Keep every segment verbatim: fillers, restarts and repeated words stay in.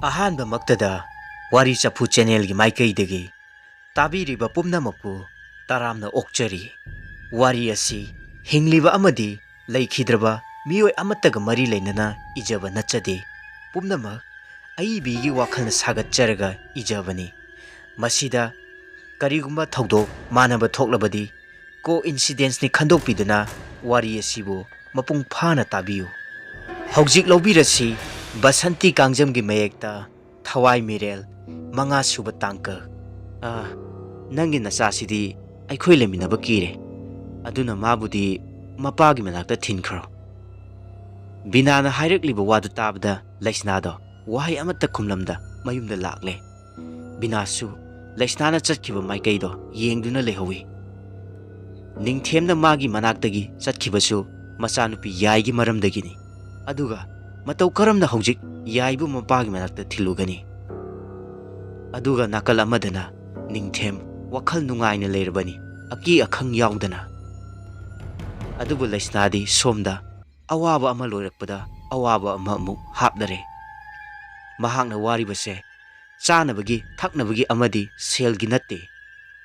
ꯑꯍꯥꯟꯕꯃꯛꯇꯗ ꯋꯥꯔꯤ ꯆꯐꯨ ꯆꯦꯅꯦꯜꯒꯤ ꯃꯥꯏꯀꯩꯗꯒꯤ ꯇꯥꯕꯤꯔꯤꯕ ꯄꯨꯝꯅꯃꯛꯄꯨ ꯇꯔꯥꯝꯅ ꯑꯣꯛꯆꯔꯤ꯫ ꯋꯥꯔꯤ ꯑꯁꯤ ꯍꯤꯡꯂꯤꯕ ꯑꯃꯗꯤ ꯂꯩꯈꯤꯗ꯭ꯔꯕ ꯃꯤꯑꯣꯏ ꯑꯃꯠꯇꯒ ꯃꯔꯤ ꯂꯩꯅꯅ ꯏꯖꯕ ꯅꯠꯆꯗꯦ꯫ ꯄꯨꯝꯅꯃꯛ ꯑꯏꯕꯤꯒꯤ ꯋꯥꯈꯜꯅ ꯁꯥꯒꯠꯆꯔꯒ ꯏꯖꯕꯅꯤ꯫ ꯃꯁꯤꯗ ꯀꯔꯤꯒꯨꯝꯕ ꯊꯧꯗꯣꯛ ꯃꯥꯟꯅꯕ ꯊꯣꯛꯂꯕꯗꯤ, ꯀꯣ ꯏꯟꯁꯤꯗꯦꯟꯁꯅꯤ ꯈꯟꯗꯣꯛꯄꯤꯗꯨꯅ ꯋꯥꯔꯤ ꯑꯁꯤꯕꯨ ꯃꯄꯨꯡ ꯐꯥꯅ ꯇꯥꯕꯤꯌꯨ꯫ ꯍꯧꯖꯤꯛ ꯂꯧꯕꯤꯔꯁꯤ ꯕꯁꯟꯇꯤ ꯀꯥꯡꯖꯝꯒꯤ ꯃꯌꯦꯛꯇ ꯊꯋꯥꯏ ꯃꯤꯔꯦꯜ, ꯃꯉꯥ ꯁꯨꯕ ꯇꯥꯡꯀꯛ꯫ "ꯑꯥ, ꯅꯪꯒꯤ ꯅꯆꯥꯁꯤꯗꯤ ꯑꯩꯈꯣꯏ ꯂꯩꯃꯤꯟꯅꯕ ꯀꯤꯔꯦ, ꯑꯗꯨꯅ ꯃꯥꯕꯨꯗꯤ ꯃꯄꯥꯒꯤ ꯃꯅꯥꯛꯇ ꯊꯤꯟꯈ꯭ꯔꯣ"꯫ ꯕꯤꯅꯥꯅ ꯍꯥꯏꯔꯛꯂꯤꯕ ꯋꯥꯗꯨ ꯇꯥꯕꯗ ꯂꯩꯁꯅꯥꯗꯣ ꯋꯥꯍꯩ ꯑꯃꯠꯇ ꯈꯨꯝꯂꯝꯗ ꯃꯌꯨꯝꯗ ꯂꯥꯛꯂꯦ꯫ ꯕꯤꯅꯥꯁꯨ ꯂꯩꯁꯅꯥꯅ ꯆꯠꯈꯤꯕ ꯃꯥꯏꯀꯩꯗꯣ ꯌꯦꯡꯗꯨꯅ ꯂꯩꯍꯧꯏ꯫ ꯅꯤꯡꯊꯦꯝꯅ ꯃꯥꯒꯤ ꯃꯅꯥꯛꯇꯒꯤ ꯆꯠꯈꯤꯕꯁꯨ ꯃꯆꯥꯅꯨꯄꯤ ꯌꯥꯏꯒꯤ ꯃꯔꯝꯗꯒꯤꯅꯤ꯫ ꯑꯗꯨꯒ ꯃꯇꯧ ꯀꯔꯝꯅ ꯍꯧꯖꯤꯛ ꯌꯥꯏꯕꯨ ꯃꯄꯥꯒꯤ ꯃꯅꯥꯛꯇ ꯊꯤꯜꯂꯨꯒꯅꯤ? ꯑꯗꯨꯒ ꯅꯥꯀꯜ ꯑꯃꯗꯅ ꯅꯤꯡꯊꯦꯝ ꯋꯥꯈꯜ ꯅꯨꯡꯉꯥꯏꯅ ꯂꯩꯔꯕꯅꯤ, ꯑꯀꯤ ꯑꯈꯪ ꯌꯥꯎꯗꯅ꯫ ꯑꯗꯨꯕꯨ ꯂꯩꯁꯅꯥꯗꯤ ꯁꯣꯝꯗ ꯑꯋꯥꯕ ꯑꯃ ꯂꯣꯏꯔꯛꯄꯗ ꯑꯋꯥꯕ ꯑꯃ ꯑꯃꯨꯛ ꯍꯥꯞꯅꯔꯦ꯫ ꯃꯍꯥꯛꯅ ꯋꯥꯔꯤꯕꯁꯦ ꯆꯥꯅꯕꯒꯤ, ꯊꯛꯅꯕꯒꯤ ꯑꯃꯗꯤ ꯁꯦꯜꯒꯤ ꯅꯠꯇꯦ꯫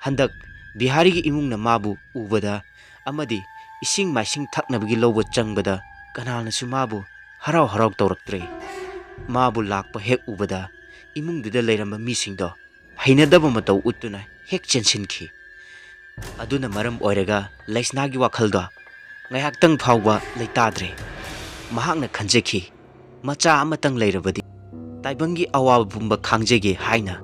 ꯍꯟꯗꯛ ꯕꯤꯍꯥꯔꯤꯒꯤ ꯏꯃꯨꯡꯅ ꯃꯥꯕꯨ ꯎꯕꯗ ꯑꯃꯗꯤ ꯏꯁꯤꯡ ꯃꯥꯏꯁꯤꯡ ꯊꯛꯅꯕꯒꯤ ꯂꯧꯕ ꯆꯪꯕꯗ ꯀꯅꯥꯅꯁꯨ ꯃꯥꯕꯨ ꯍꯔꯥꯎ ꯍꯔꯥꯎ ꯇꯧꯔꯛꯇ꯭ꯔꯦ꯫ ꯃꯥꯕꯨ ꯂꯥꯛꯄ ꯍꯦꯛ ꯎꯕꯗ ꯏꯃꯨꯡꯗꯨꯗ ꯂꯩꯔꯝꯕ ꯃꯤꯁꯤꯡꯗꯣ ꯍꯩꯅꯗꯕ ꯃꯇꯧ ꯎꯠꯇꯨꯅ ꯍꯦꯛ ꯆꯦꯟꯁꯤꯟꯈꯤ꯫ ꯑꯗꯨꯅ ꯃꯔꯝ ꯑꯣꯏꯔꯒ ꯂꯩꯁꯅꯥꯒꯤ ꯋꯥꯈꯜꯗꯣ ꯉꯥꯏꯍꯥꯛꯇꯪ ꯐꯥꯎꯕ ꯂꯩꯇꯥꯗ꯭ꯔꯦ꯫ ꯃꯍꯥꯛꯅ ꯈꯟꯖꯈꯤ, ꯃꯆꯥ ꯑꯃꯇꯪ ꯂꯩꯔꯕꯗꯤ ꯇꯥꯏꯕꯪꯒꯤ ꯑꯋꯥꯕ ꯄꯨꯝꯕ ꯈꯥꯡꯖꯒꯦ ꯍꯥꯏꯅ꯫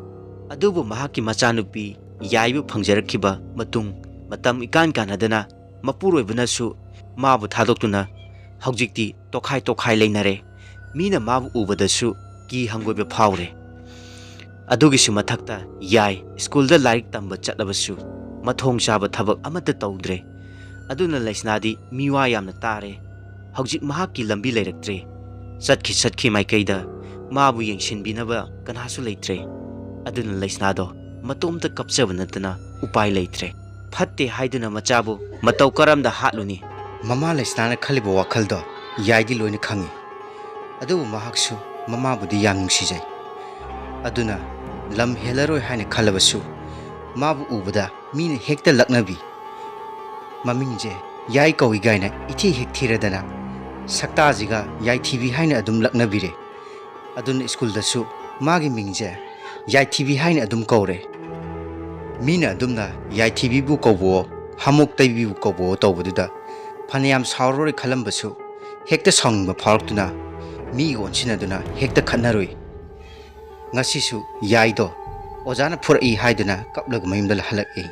ꯑꯗꯨꯕꯨ ꯃꯍꯥꯛꯀꯤ ꯃꯆꯥꯅꯨꯄꯤ ꯌꯥꯏꯕ ꯐꯪꯖꯔꯛꯈꯤꯕ ꯃꯇꯨꯡ, ꯃꯇꯝ ꯏꯀꯥꯟ ꯀꯥꯟꯅꯗꯅ ꯃꯄꯨꯔꯣꯏꯕꯅꯁꯨ ꯃꯥꯕꯨ ꯊꯥꯗꯣꯛꯇꯨꯅ ꯍꯧꯖꯤꯛꯇꯤ ꯇꯣꯈꯥꯏ ꯇꯣꯈꯥꯏ ꯂꯩꯅꯔꯦ꯫ ꯃꯤꯅ ꯃꯥꯕꯨ ꯎꯕꯗꯁꯨ ꯀꯤ ꯍꯪꯒꯣꯏꯕ ꯐꯥꯎꯔꯦ꯫ ꯑꯗꯨꯒꯤꯁꯨ ꯃꯊꯛꯇ ꯌꯥꯏ, ꯁ꯭ꯀꯨꯜꯗ ꯂꯥꯏꯔꯤꯛ ꯇꯝꯕ ꯆꯠꯂꯕꯁꯨ ꯃꯊꯣꯡ ꯆꯥꯕ ꯊꯕꯛ ꯑꯃꯠꯇ ꯇꯧꯗ꯭ꯔꯦ꯫ ꯑꯗꯨꯅ ꯂꯩꯁꯅꯥꯗꯤ ꯃꯤꯋꯥ ꯌꯥꯝꯅ ꯇꯥꯔꯦ꯫ ꯍꯧꯖꯤꯛ ꯃꯍꯥꯛꯀꯤ ꯂꯝꯕꯤ ꯂꯩꯔꯛꯇ꯭ꯔꯦ꯫ ꯆꯠꯈꯤ ꯆꯠꯈꯤ ꯃꯥꯏꯀꯩꯗ ꯃꯥꯕꯨ ꯌꯦꯡꯁꯤꯟꯕꯤꯅꯕ ꯀꯅꯥꯁꯨ ꯂꯩꯇ꯭ꯔꯦ꯫ ꯑꯗꯨꯅ ꯂꯩꯁꯅꯥꯗꯣ ꯃꯇꯣꯝꯇ ꯀꯞꯆꯕ ꯅꯠꯇꯅ ꯎꯄꯥꯏ ꯂꯩꯇ꯭ꯔꯦ꯫ ꯐꯠꯇꯦ ꯍꯥꯏꯗꯨꯅ ꯃꯆꯥꯕꯨ ꯃꯇꯧ ꯀꯔꯝꯗ ꯍꯥꯠꯂꯨꯅꯤ? ꯃꯃꯥ ꯂꯩꯁꯅꯥꯅ ꯈꯜꯂꯤꯕ ꯋꯥꯈꯜꯗꯣ ꯌꯥꯏꯗꯤ ꯂꯣꯏꯅ ꯈꯪꯏ꯫ ꯑꯗꯨꯕꯨ ꯃꯍꯥꯛꯁꯨ ꯃꯃꯥꯕꯨꯗꯤ ꯌꯥꯝ ꯅꯨꯡꯁꯤꯖꯩ꯫ ꯑꯗꯨꯅ ꯂꯝ ꯍꯦꯜꯂꯔꯣꯏ ꯍꯥꯏꯅ ꯈꯜꯂꯕꯁꯨ, ꯃꯥꯕꯨ ꯎꯕꯗ ꯃꯤꯅ ꯍꯦꯛꯇ ꯂꯛꯅꯕꯤ꯫ ꯃꯃꯤꯡꯁꯦ ꯌꯥꯏ ꯀꯧꯏ ꯀꯥꯏꯅ ꯏꯊꯤ ꯍꯦꯛ ꯊꯤꯔꯗꯅ, ꯁꯛꯇꯥꯁꯤꯒ ꯌꯥꯏꯊꯤꯕꯤ ꯍꯥꯏꯅ ꯑꯗꯨꯝ ꯂꯛꯅꯕꯤꯔꯦ꯫ ꯑꯗꯨꯅ ꯁ꯭ꯀꯨꯜꯗꯁꯨ ꯃꯥꯒꯤ ꯃꯤꯡꯁꯦ ꯌꯥꯏꯊꯤꯕꯤ ꯍꯥꯏꯅ ꯑꯗꯨꯝ ꯀꯧꯔꯦ꯫ ꯃꯤꯅ ꯑꯗꯨꯝꯅ ꯌꯥꯏꯊꯤꯕꯤꯕꯨ ꯀꯧꯕꯑꯣ, ꯍꯥꯃꯣꯛ ꯇꯩꯕꯤꯕꯨ ꯀꯧꯕꯑꯣ ꯇꯧꯕꯗꯨꯗ ꯐꯅꯌꯥꯝ ꯁꯥꯎꯔꯔꯣꯏ ꯈꯜꯂꯝꯕꯁꯨ, ꯍꯦꯛꯇ ꯁꯥꯎꯅꯤꯡꯕ ꯐꯥꯎꯔꯛꯇꯨꯅ ꯃꯤꯒ ꯑꯣꯟꯁꯤꯟꯅꯗꯨꯅ ꯍꯦꯛꯇ ꯈꯠꯅꯔꯨꯏ꯫ ꯉꯁꯤꯁꯨ ꯌꯥꯏꯗꯣ ꯑꯣꯖꯥꯅ ꯐꯨꯔꯛꯏ ꯍꯥꯏꯗꯨꯅ ꯀꯞꯂꯒ ꯃꯌꯨꯝꯗ ꯍꯜꯂꯛꯏ꯫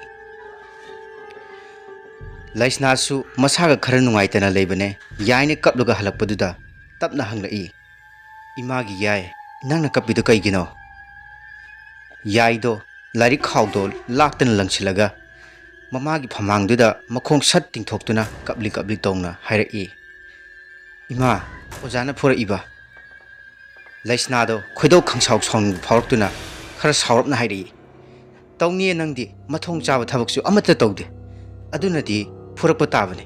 ꯂꯩꯁꯅꯥꯁꯨ ꯃꯁꯥꯒ ꯈꯔ ꯅꯨꯡꯉꯥꯏꯇꯅ ꯂꯩꯕꯅꯦ꯫ ꯌꯥꯏꯅ ꯀꯞꯂꯒ ꯍꯜꯂꯛꯄꯗꯨꯗ ꯇꯞꯅ ꯍꯪꯂꯛꯏ, "ꯏꯃꯥꯒꯤ ꯌꯥꯏ, ꯅꯪꯅ ꯀꯞꯄꯤꯗꯨ ꯀꯩꯒꯤꯅꯣ?" ꯌꯥꯏꯗꯣ ꯂꯥꯏꯔꯤꯛ ꯈꯥꯎꯗꯣ ꯂꯥꯛꯇꯅ ꯂꯪꯁꯤꯜꯂꯒ ꯃꯃꯥꯒꯤ ꯐꯃꯥꯡꯗꯨꯗ ꯃꯈꯣꯡ ꯁꯠ ꯇꯤꯡꯊꯣꯛꯇꯨꯅ ꯀꯞꯂꯤ ꯀꯞꯂꯤ ꯇꯧꯅ ꯍꯥꯏꯔꯛꯏ, "ꯏꯃꯥ, ꯑꯣꯖꯥꯅ ꯐꯨꯔꯛꯏꯕ?" ꯂꯩꯁꯅꯥꯗꯣ ꯈꯣꯏꯗꯧ ꯈꯪꯁꯥꯎ ꯁꯥꯎꯅꯤꯡꯕ ꯐꯥꯎꯔꯛꯇꯨꯅ ꯈꯔ ꯁꯥꯎꯔꯞꯅ ꯍꯥꯏꯔꯛꯏ, "ꯇꯧꯅꯤꯌꯦ ꯅꯪꯗꯤ, ꯃꯊꯣꯡ ꯆꯥꯕ ꯊꯕꯛꯁꯨ ꯑꯃꯠꯇ ꯇꯧꯗꯦ꯫ ꯑꯗꯨꯅꯗꯤ ꯐꯨꯔꯛꯄ ꯇꯥꯕꯅꯤ꯫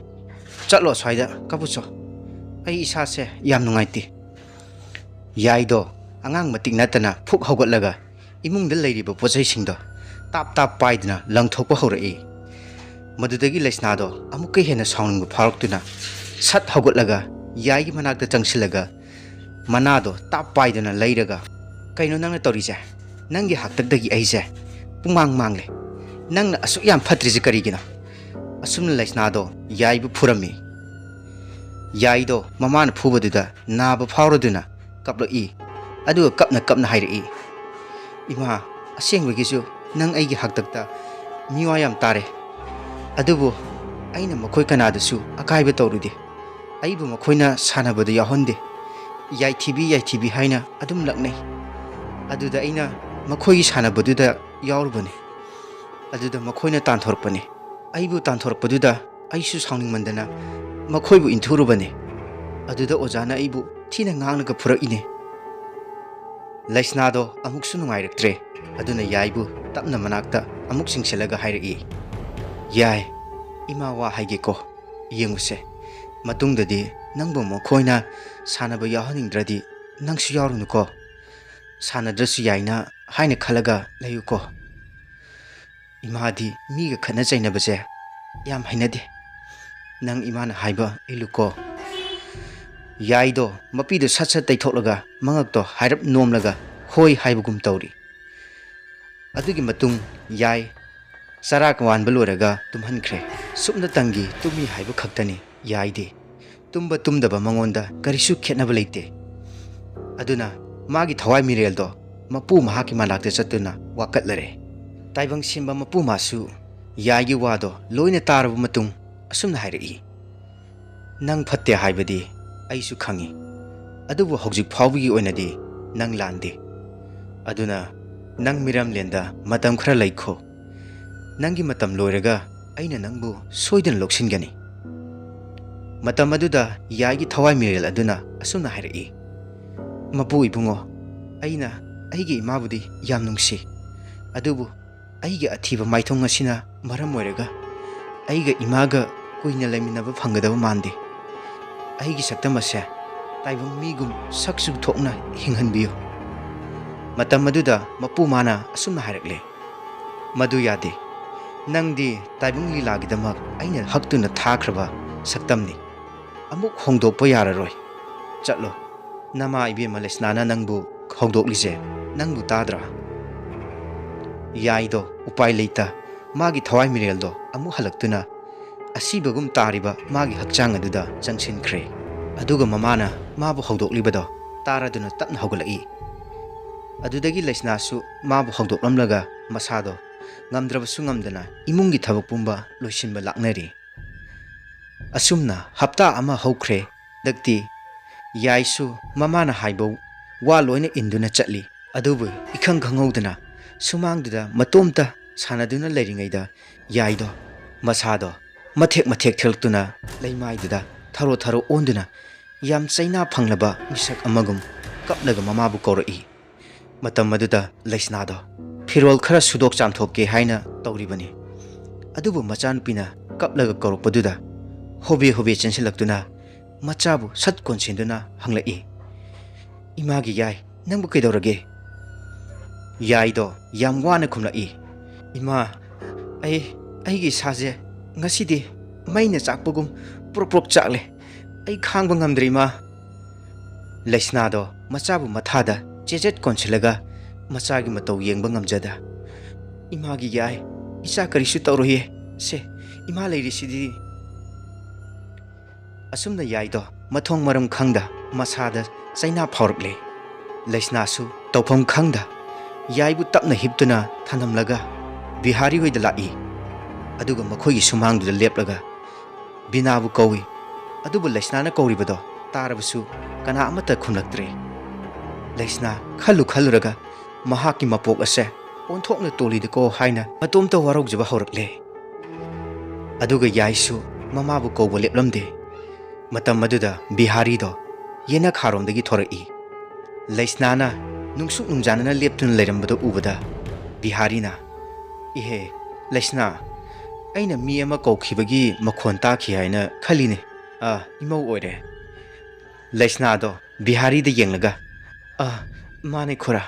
ꯆꯠꯂꯣ ꯑꯁ꯭ꯋꯥꯏꯗ ꯀꯞꯄꯨꯆꯣ꯫ ꯑꯩ ꯏꯁꯥꯁꯦ ꯌꯥꯝ ꯅꯨꯡꯉꯥꯏꯇꯦ꯫" ꯌꯥꯏꯗꯣ ꯑꯉꯥꯡ ꯃꯇꯤꯛ ꯅꯠꯇꯅ ꯐꯨꯛ ꯍꯧꯒꯠꯂꯒ ꯏꯃꯨꯡꯗ ꯂꯩꯔꯤꯕ ꯄꯣꯠꯆꯩꯁꯤꯡꯗꯣ ꯇꯥꯞ ꯇꯥꯞ ꯄꯥꯏꯗꯨꯅ ꯂꯪꯊꯣꯛꯄ ꯍꯧꯔꯛꯏ꯫ ꯃꯗꯨꯗꯒꯤ ꯂꯩꯁꯅꯥꯗꯣ ꯑꯃꯨꯛꯀ ꯍꯦꯟꯅ ꯁꯥꯎꯅꯤꯡꯕ ꯐꯥꯎꯔꯛꯇꯨꯅ ꯁꯠ ꯍꯧꯒꯠꯂꯒ ꯌꯥꯏꯒꯤ ꯃꯅꯥꯛꯇ ꯆꯪꯁꯤꯜꯂꯒ ꯃꯅꯥꯗꯣ ꯇꯥꯞ ꯄꯥꯏꯗꯨꯅ ꯂꯩꯔꯒ, "ꯀꯩꯅꯣ ꯅꯪꯅ ꯇꯧꯔꯤꯁꯦ? ꯅꯪꯒꯤ ꯍꯥꯛꯇꯛꯇꯒꯤ ꯑꯩꯁꯦ ꯄꯨꯡꯃꯥꯡ ꯃꯥꯡꯂꯦ꯫ ꯅꯪꯅ ꯑꯁꯨꯛ ꯌꯥꯝ ꯐꯠꯇ꯭ꯔꯤꯁꯦ ꯀꯔꯤꯒꯤꯅꯣ?" ꯑꯁꯨꯝꯅ ꯂꯩꯁꯅꯥꯗꯣ ꯌꯥꯏꯕꯨ ꯐꯨꯔꯝꯃꯤ꯫ ꯌꯥꯏꯗꯣ ꯃꯃꯥꯅ ꯐꯨꯕꯗꯨꯗ ꯅꯥꯕ ꯐꯥꯎꯔꯗꯨꯅ ꯀꯞꯂꯛꯏ꯫ ꯑꯗꯨꯒ ꯀꯞꯅ ꯀꯞꯅ ꯍꯥꯏꯔꯛꯏ, "ꯏꯃꯥ, ꯑꯁꯦꯡꯕꯒꯤꯁꯨ ꯅꯪ ꯑꯩꯒꯤ ꯍꯥꯛꯇꯛꯇ ꯃꯤꯋꯥ ꯌꯥꯝ ꯇꯥꯔꯦ꯫ ꯑꯗꯨꯕꯨ ꯑꯩꯅ ꯃꯈꯣꯏ ꯀꯅꯥꯗꯁꯨ ꯑꯀꯥꯏꯕ ꯇꯧꯔꯨꯗꯦ꯫ ꯑꯩꯕꯨ ꯃꯈꯣꯏꯅ ꯁꯥꯟꯅꯕꯗ ꯌꯥꯎꯍꯟꯗꯦ꯫ ꯌꯥꯏꯊꯤꯕꯤ, ꯌꯥꯏꯊꯤꯕꯤ ꯍꯥꯏꯅ ꯑꯗꯨꯝ ꯂꯛꯅꯩ꯫ ꯑꯗꯨꯗ ꯑꯩꯅ ꯃꯈꯣꯏꯒꯤ ꯁꯥꯟꯅꯕꯗꯨꯗ ꯌꯥꯎꯔꯨꯕꯅꯤ꯫ ꯑꯗꯨꯗ ꯃꯈꯣꯏꯅ ꯇꯥꯟꯊꯣꯔꯛꯄꯅꯤ꯫ ꯑꯩꯕꯨ ꯇꯥꯟꯊꯣꯔꯛꯄꯗꯨꯗ ꯑꯩꯁꯨ ꯁꯥꯎꯅꯤꯡꯃꯟꯗꯅ ꯃꯈꯣꯏꯕꯨ ꯏꯟꯊꯨꯔꯨꯕꯅꯤ꯫ ꯑꯗꯨꯗ ꯑꯣꯖꯥꯅ ꯑꯩꯕꯨ ꯊꯤꯅ ꯉꯥꯡꯂꯒ ꯐꯨꯔꯛꯏꯅꯦ꯫" ꯂꯩꯁꯅꯥꯗꯣ ꯑꯃꯨꯛꯁꯨ ꯅꯨꯡꯉꯥꯏꯔꯛꯇ꯭ꯔꯦ꯫ ꯑꯗꯨꯅ ꯌꯥꯏꯕꯨ ꯇꯞꯅ ꯃꯅꯥꯛꯇ ꯑꯃꯨꯛ ꯆꯤꯡꯁꯤꯜꯂꯒ ꯍꯥꯏꯔꯛꯏ, "ꯌꯥꯏ, ꯏꯃꯥ ꯋꯥ ꯍꯥꯏꯒꯦꯀꯣ, ꯌꯦꯡꯉꯨꯁꯦ꯫ ꯃꯇꯨꯡꯗꯗꯤ ꯅꯪꯕꯨ ꯃꯈꯣꯏꯅ ꯁꯥꯟꯅꯕ ꯌꯥꯎꯍꯟꯅꯤꯡꯗ꯭ꯔꯗꯤ ꯅꯪꯁꯨ ꯌꯥꯎꯔꯨꯅꯨꯀꯣ꯫ ꯁꯥꯟꯅꯗ꯭ꯔꯁꯨ ꯌꯥꯏꯅ ꯍꯥꯏꯅ ꯈꯜꯂꯒ ꯂꯩꯌꯨꯀꯣ꯫ ꯏꯃꯥꯗꯤ ꯃꯤꯒ ꯈꯠꯅ ꯆꯩꯅꯕꯁꯦ ꯌꯥꯝ ꯍꯩꯅꯗꯦ꯫ ꯅꯪ ꯏꯃꯥꯅ ꯍꯥꯏꯕ ꯏꯜꯂꯨꯀꯣ꯫ ꯌꯥꯏꯗꯣ ꯃꯄꯤꯗꯣ ꯁꯠ ꯁꯠ ꯇꯩꯊꯣꯛꯂꯒ ꯃꯉꯛꯇꯣ ꯍꯥꯏꯔꯞ ꯅꯣꯝꯂꯒ ꯍꯣꯏ ꯍꯥꯏꯕꯒꯨꯝ ꯇꯧꯔꯤ꯫ ꯑꯗꯨꯒꯤ ꯃꯇꯨꯡ ꯌꯥꯏ ꯆꯔꯥ ꯋꯥꯟꯕ ꯂꯣꯏꯔꯒ ꯇꯨꯝꯍꯟꯈ꯭ꯔꯦ꯫ ꯁꯨꯞꯅꯇꯪꯒꯤ ꯇꯨꯝꯃꯤ ꯍꯥꯏꯕ ꯈꯛꯇꯅꯤ ꯌꯥꯏꯗꯤ꯫ ꯇꯨꯝꯕ ꯇꯨꯝꯗꯕ ꯃꯉꯣꯟꯗ ꯀꯔꯤꯁꯨ ꯈꯦꯠꯅꯕ ꯂꯩꯇꯦ꯫ ꯑꯗꯨꯅ ꯃꯥꯒꯤ ꯊꯋꯥꯏ ꯃꯤꯔꯦꯜꯗꯣ ꯃꯄꯨ ꯃꯍꯥꯛꯀꯤ ꯃꯅꯥꯛꯇ ꯆꯠꯇꯨꯅ ꯋꯥꯀꯠꯂꯔꯦ꯫ ꯇꯥꯏꯕꯪ ꯁꯦꯝꯕ ꯃꯄꯨ ꯃꯥꯁꯨ ꯌꯥꯏꯒꯤ ꯋꯥꯗꯣ ꯂꯣꯏꯅ ꯇꯥꯔꯕ ꯃꯇꯨꯡ ꯑꯁꯨꯝꯅ ꯍꯥꯏꯔꯛꯏ, "ꯅꯪ ꯐꯠꯇꯦ ꯍꯥꯏꯕꯗꯤ ꯑꯩꯁꯨ ꯈꯪꯏ, ꯑꯗꯨꯕꯨ ꯍꯧꯖꯤꯛ ꯐꯥꯎꯕꯒꯤ ꯑꯣꯏꯅꯗꯤ ꯅꯪ ꯂꯥꯟꯗꯦ꯫ ꯑꯗꯨꯅ ꯅꯪ ꯃꯤꯔꯝꯂꯦꯟꯗ ꯃꯇꯝ ꯈꯔ ꯂꯩꯈꯣ꯫ ꯅꯪꯒꯤ ꯃꯇꯝ ꯂꯣꯏꯔꯒ ꯑꯩꯅ ꯅꯪꯕꯨ ꯁꯣꯏꯗꯅ ꯂꯧꯁꯤꯟꯒꯅꯤ"꯫ ꯃꯇꯝ ꯑꯗꯨꯗ ꯌꯥꯏꯒꯤ ꯊꯋꯥꯏ ꯃꯤꯔꯦꯜ ꯑꯗꯨꯅ ꯑꯁꯨꯝꯅ ꯍꯥꯏꯔꯛꯏ, "ꯃꯄꯨ ꯏꯕꯨꯡꯉꯣ, ꯑꯩꯅ ꯑꯩꯒꯤ ꯏꯃꯥꯕꯨꯗꯤ ꯌꯥꯝ ꯅꯨꯡꯁꯤ, ꯑꯗꯨꯕꯨ ꯑꯩꯒꯤ ꯑꯊꯤꯕ ꯃꯥꯏꯊꯣꯡ ꯑꯁꯤꯅ ꯃꯔꯝ ꯑꯣꯏꯔꯒ ꯑꯩꯒ ꯏꯃꯥꯒ ꯀꯨꯏꯅ ꯂꯩꯃꯤꯟꯅꯕ ꯐꯪꯒꯗꯕ ꯃꯥꯟꯗꯦ꯫ ꯑꯩꯒꯤ ꯁꯛꯇꯝ ꯑꯁꯦ ꯇꯥꯏꯕꯪ ꯃꯤꯒꯨꯝ ꯁꯛꯁꯨ ꯊꯣꯛꯅ ꯍꯤꯡꯍꯟꯕꯤꯌꯨ"꯫ ꯃꯇꯝ ꯑꯗꯨꯗ ꯃꯄꯨ ꯃꯥꯅ ꯑꯁꯨꯝꯅ ꯍꯥꯏꯔꯛꯂꯦ, "ꯃꯗꯨ ꯌꯥꯗꯦ꯫ ꯅꯪꯗꯤ ꯇꯥꯏꯕꯪ ꯂꯤꯂꯥꯒꯤꯗꯃꯛ ꯑꯩꯅ ꯍꯛꯇꯨꯅ ꯊꯥꯈ꯭ꯔꯕ ꯁꯛꯇꯝꯅꯤ꯫ ꯑꯃꯨꯛ ꯍꯣꯡꯗꯣꯛꯄ ꯌꯥꯔꯔꯣꯏ꯫ ꯆꯠꯂꯣ꯫ ꯅꯃꯥ ꯏꯕꯦꯝꯃ ꯂꯩꯁꯅꯥꯅ ꯅꯪꯕꯨ ꯍꯧꯗꯣꯛꯂꯤꯁꯦ ꯅꯪꯕꯨ ꯇꯥꯗ꯭ꯔꯥ?" ꯌꯥꯏꯗꯣ ꯎꯄꯥꯏ ꯂꯩꯇ ꯃꯥꯒꯤ ꯊꯋꯥꯏ ꯃꯤꯔꯦꯜꯗꯣ ꯑꯃꯨꯛ ꯍꯜꯂꯛꯇꯨꯅ ꯑꯁꯤꯕꯒꯨꯝ ꯇꯥꯔꯤꯕ ꯃꯥꯒꯤ ꯍꯛꯆꯥꯡ ꯑꯗꯨꯗ ꯆꯪꯁꯤꯟꯈ꯭ꯔꯦ꯫ ꯑꯗꯨꯒ ꯃꯃꯥꯅ ꯃꯥꯕꯨ ꯍꯧꯗꯣꯛꯂꯤꯕꯗꯣ ꯇꯥꯔꯗꯨꯅ ꯇꯞꯅ ꯍꯧꯒꯠꯂꯛꯏ꯫ ꯑꯗꯨꯗꯒꯤ ꯂꯩꯁꯅꯥꯁꯨ ꯃꯥꯕꯨ ꯍꯧꯗꯣꯛꯂꯝꯂꯒ ꯃꯁꯥꯗꯣ ꯉꯝꯗ꯭ꯔꯕꯁꯨ ꯉꯝꯗꯅ ꯏꯃꯨꯡꯒꯤ ꯊꯕꯛ ꯄꯨꯝꯕ ꯂꯣꯏꯁꯤꯟꯕ ꯂꯥꯛꯅꯔꯤ꯫ ꯑꯁꯨꯝꯅ ꯍꯞꯇꯥ ꯑꯃ ꯍꯧꯈ꯭ꯔꯦ꯫ ꯍꯟꯗꯛꯇꯤ ꯌꯥꯏꯁꯨ ꯃꯃꯥꯅ ꯍꯥꯏꯕ ꯋꯥ ꯂꯣꯏꯅ ꯏꯟꯗꯨꯅ ꯆꯠꯂꯤ꯫ ꯑꯗꯨꯕꯨ ꯏꯈꯪ ꯈꯪꯍꯧꯗꯅ ꯁꯨꯃꯥꯡꯗꯨꯗ ꯃꯇꯣꯝꯇ ꯁꯥꯟꯅꯗꯨꯅ ꯂꯩꯔꯤꯉꯩꯗ ꯌꯥꯏꯗꯣ ꯃꯁꯥꯗꯣ ꯃꯊꯦꯛ ꯃꯊꯦꯛ ꯊꯦꯛꯂꯛꯇꯨꯅ ꯂꯩꯃꯥꯏꯗꯨꯗ ꯊꯔꯣ ꯊꯔꯣ ꯑꯣꯟꯗꯨꯅ ꯌꯥꯝ ꯆꯩꯅꯥ ꯐꯪꯂꯕ ꯃꯤꯁꯛ ꯑꯃꯒꯨꯝ ꯀꯞꯂꯒ ꯃꯃꯥꯕꯨ ꯀꯧꯔꯛꯏ꯫ ꯃꯇꯝ ꯑꯗꯨꯗ ꯂꯩꯁꯅꯥꯗꯣ ꯐꯤꯔꯣꯜ ꯈꯔ ꯁꯨꯗꯣꯛ ꯆꯥꯝꯊꯣꯛꯀꯦ ꯍꯥꯏꯅ ꯇꯧꯔꯤꯕꯅꯤ꯫ ꯑꯗꯨꯕꯨ ꯃꯆꯥꯅꯨꯄꯤꯅ ꯀꯞꯂꯒ ꯀꯧꯔꯛꯄꯗꯨꯗ ꯍꯣꯕꯦ ꯍꯣꯕꯦ ꯆꯦꯟꯁꯤꯜꯂꯛꯇꯨꯅ ꯃꯆꯥꯕꯨ ꯁꯠ ꯀꯣꯟꯁꯤꯟꯗꯨꯅ ꯍꯪꯂꯛꯏ, "ꯏꯃꯥꯒꯤ ꯌꯥꯏ, ꯅꯪꯕꯨ ꯀꯩꯗꯧꯔꯒꯦ?" ꯌꯥꯏꯗꯣ ꯌꯥꯝ ꯋꯥꯅ ꯈꯨꯝꯂꯛꯏ, "ꯏꯃꯥ, ꯑꯩ, ꯑꯩꯒꯤ ꯏꯁꯥꯁꯦ ꯉꯁꯤꯗꯤ ꯃꯩꯅ ꯆꯥꯛꯄꯒꯨꯝ ꯄ꯭ꯔꯣꯛ ꯄ꯭ꯔꯣꯛ ꯆꯥꯛꯂꯦ꯫ ꯑꯩ ꯈꯥꯡꯕ ꯉꯝꯗ꯭ꯔꯦ, ꯏꯃꯥ"꯫ ꯂꯩꯁꯅꯥꯗꯣ ꯃꯆꯥꯕꯨ ꯃꯊꯥꯗ ꯆꯦꯖꯦꯠ ꯀꯣꯟꯁꯤꯜꯂꯒ ꯃꯆꯥꯒꯤ ꯃꯇꯧ ꯌꯦꯡꯕ ꯉꯝꯖꯗ, "ꯏꯃꯥꯒꯤ ꯌꯥꯏ, ꯏꯆꯥ ꯀꯔꯤꯁꯨ ꯇꯧꯔꯣꯏꯌꯦ꯫ ꯁꯦ, ꯏꯃꯥ ꯂꯩꯔꯤꯁꯤꯗꯤ"꯫ ꯑꯁꯨꯝꯅ ꯌꯥꯏꯗꯣ ꯃꯊꯣꯡ ꯃꯔꯝ ꯈꯪꯗ ꯃꯁꯥꯗ ꯆꯩꯅꯥ ꯐꯥꯎꯔꯛꯂꯦ꯫ ꯂꯩꯁꯅꯥꯁꯨ ꯇꯧꯐꯝ ꯈꯪꯗ ꯌꯥꯏꯕꯨ ꯇꯞꯅ ꯍꯤꯞꯇꯨꯅ ꯊꯅꯝꯂꯒ ꯕꯤꯍꯥꯔꯤ ꯍꯣꯏꯗ ꯂꯥꯛꯏ꯫ ꯑꯗꯨꯒ ꯃꯈꯣꯏꯒꯤ ꯁꯨꯃꯥꯡꯗꯨꯗ ꯂꯦꯞꯂꯒ ꯕꯤꯅꯥꯕꯨ ꯀꯧꯏ꯫ ꯑꯗꯨꯕꯨ ꯂꯩꯁꯅꯥꯅ ꯀꯧꯔꯤꯕꯗꯣ ꯇꯥꯔꯕꯁꯨ ꯀꯅꯥ ꯑꯃꯠꯇ ꯈꯨꯝꯂꯛꯇ꯭ꯔꯦ꯫ ꯂꯩꯁꯅꯥ ꯈꯜꯂꯨ ꯈꯜꯂꯨꯔꯒ ꯃꯍꯥꯛꯀꯤ ꯃꯄꯣꯛ ꯑꯁꯦ ꯑꯣꯟꯊꯣꯛꯅ ꯇꯣꯜꯂꯤꯗꯀꯣ ꯍꯥꯏꯅ ꯃꯇꯣꯝꯇ ꯋꯥꯔꯧꯖꯕ ꯍꯧꯔꯛꯂꯦ꯫ ꯑꯗꯨꯒ ꯌꯥꯏꯁꯨ ꯃꯃꯥꯕꯨ ꯀꯧꯕ ꯂꯦꯞꯂꯝꯗꯦ꯫ ꯃꯇꯝ ꯑꯗꯨꯗ ꯕꯤꯍꯥꯔꯤꯗꯣ ꯌꯦꯅꯈꯥꯔꯣꯝꯗꯒꯤ ꯊꯣꯔꯛꯏ꯫ ꯂꯩꯁꯅꯥꯅ ꯅꯨꯡꯁꯨꯛ ꯅꯨꯡꯖꯥꯅꯅ ꯂꯦꯞꯇꯨꯅ ꯂꯩꯔꯝꯕꯗꯨ ꯎꯕꯗ ꯕꯤꯍꯥꯔꯤꯅ, "ꯏꯍꯦ, ꯂꯩꯁꯅꯥ, ꯑꯩꯅ ꯃꯤ ꯑꯃ ꯀꯧꯈꯤꯕꯒꯤ ꯃꯈꯣꯟ ꯇꯥꯈꯤ ꯍꯥꯏꯅ ꯈꯜꯂꯤꯅꯦ꯫ ꯑꯥ, ꯏꯃꯧ ꯑꯣꯏꯔꯦ"꯫ ꯂꯩꯁꯅꯥꯗꯣ ꯕꯤꯍꯥꯔꯤꯗ ꯌꯦꯡꯂꯒ, "ꯑꯥ, ꯃꯥꯅꯦ ꯈꯨꯔꯥ"꯫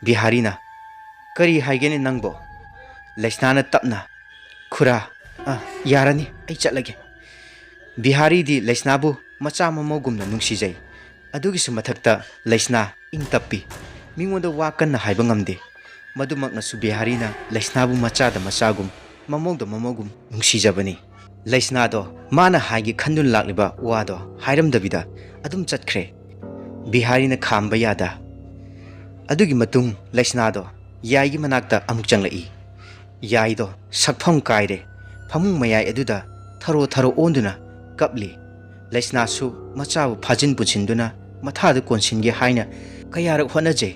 ꯕꯤꯍꯥꯔꯤꯅ, "ꯀꯔꯤ ꯍꯥꯏꯒꯦꯅꯦ ꯅꯪꯕꯣ?" ꯂꯩꯁꯅꯥꯅ ꯇꯞꯅ, "ꯈꯨꯔꯥ, ꯑꯥ, ꯌꯥꯔꯅꯤ, ꯑꯩ ꯆꯠꯂꯒꯦ"꯫ ꯕꯤꯍꯥꯔꯤꯗꯤ ꯂꯩꯁꯅꯥꯕꯨ ꯃꯆꯥ ꯃꯃꯧꯒꯨꯝꯅ ꯅꯨꯡꯁꯤꯖꯩ꯫ ꯑꯗꯨꯒꯤꯁꯨ ꯃꯊꯛꯇ ꯂꯩꯁꯅꯥ ꯏꯪ ꯇꯞꯄꯤ꯫ ꯃꯤꯉꯣꯟꯗ ꯋꯥ ꯀꯟꯅ ꯍꯥꯏꯕ ꯉꯝꯗꯦ꯫ ꯃꯗꯨꯃꯛꯅꯁꯨ ꯕꯤꯍꯥꯔꯤꯅ ꯂꯩꯁꯅꯥꯕꯨ ꯃꯆꯥꯗ ꯃꯆꯥꯒꯨꯝ, ꯃꯃꯧꯗ ꯃꯃꯧꯒꯨꯝ ꯅꯨꯡꯁꯤꯖꯕꯅꯤ꯫ ꯂꯩꯁꯅꯥꯗꯣ ꯃꯥꯅ ꯍꯥꯏꯒꯦ ꯈꯟꯗꯨꯅ ꯂꯥꯛꯂꯤꯕ ꯋꯥꯗꯣ ꯍꯥꯏꯔꯝꯗꯕꯤꯗ ꯑꯗꯨꯝ ꯆꯠꯈ꯭ꯔꯦ꯫ ꯕꯤꯍꯥꯔꯤꯅ ꯈꯥꯝꯕ ꯌꯥꯗ꯫ ꯑꯗꯨꯒꯤ ꯃꯇꯨꯡ ꯂꯩꯁꯅꯥꯗꯣ ꯌꯥꯏꯒꯤ ꯃꯅꯥꯛꯇ ꯑꯃꯨꯛ ꯆꯪꯂꯛꯏ꯫ ꯌꯥꯏꯗꯣ ꯁꯛꯐꯝ ꯀꯥꯏꯔꯦ, ꯐꯃꯨꯡ ꯃꯌꯥꯏ ꯑꯗꯨꯗ ꯊꯔꯣ ꯊꯔꯣ ꯑꯣꯟꯗꯨꯅ ꯀꯞꯂꯤ꯫ ꯂꯩꯁꯅꯥꯁꯨ ꯃꯆꯥꯕꯨ ꯐꯥꯖꯤꯟ ꯄꯨꯁꯤꯟꯗꯨꯅ ꯃꯊꯥꯗ ꯀꯣꯟꯁꯤꯟꯒꯦ ꯍꯥꯏꯅ ꯀꯌꯥꯔꯛ ꯍꯣꯠꯅꯖꯩ꯫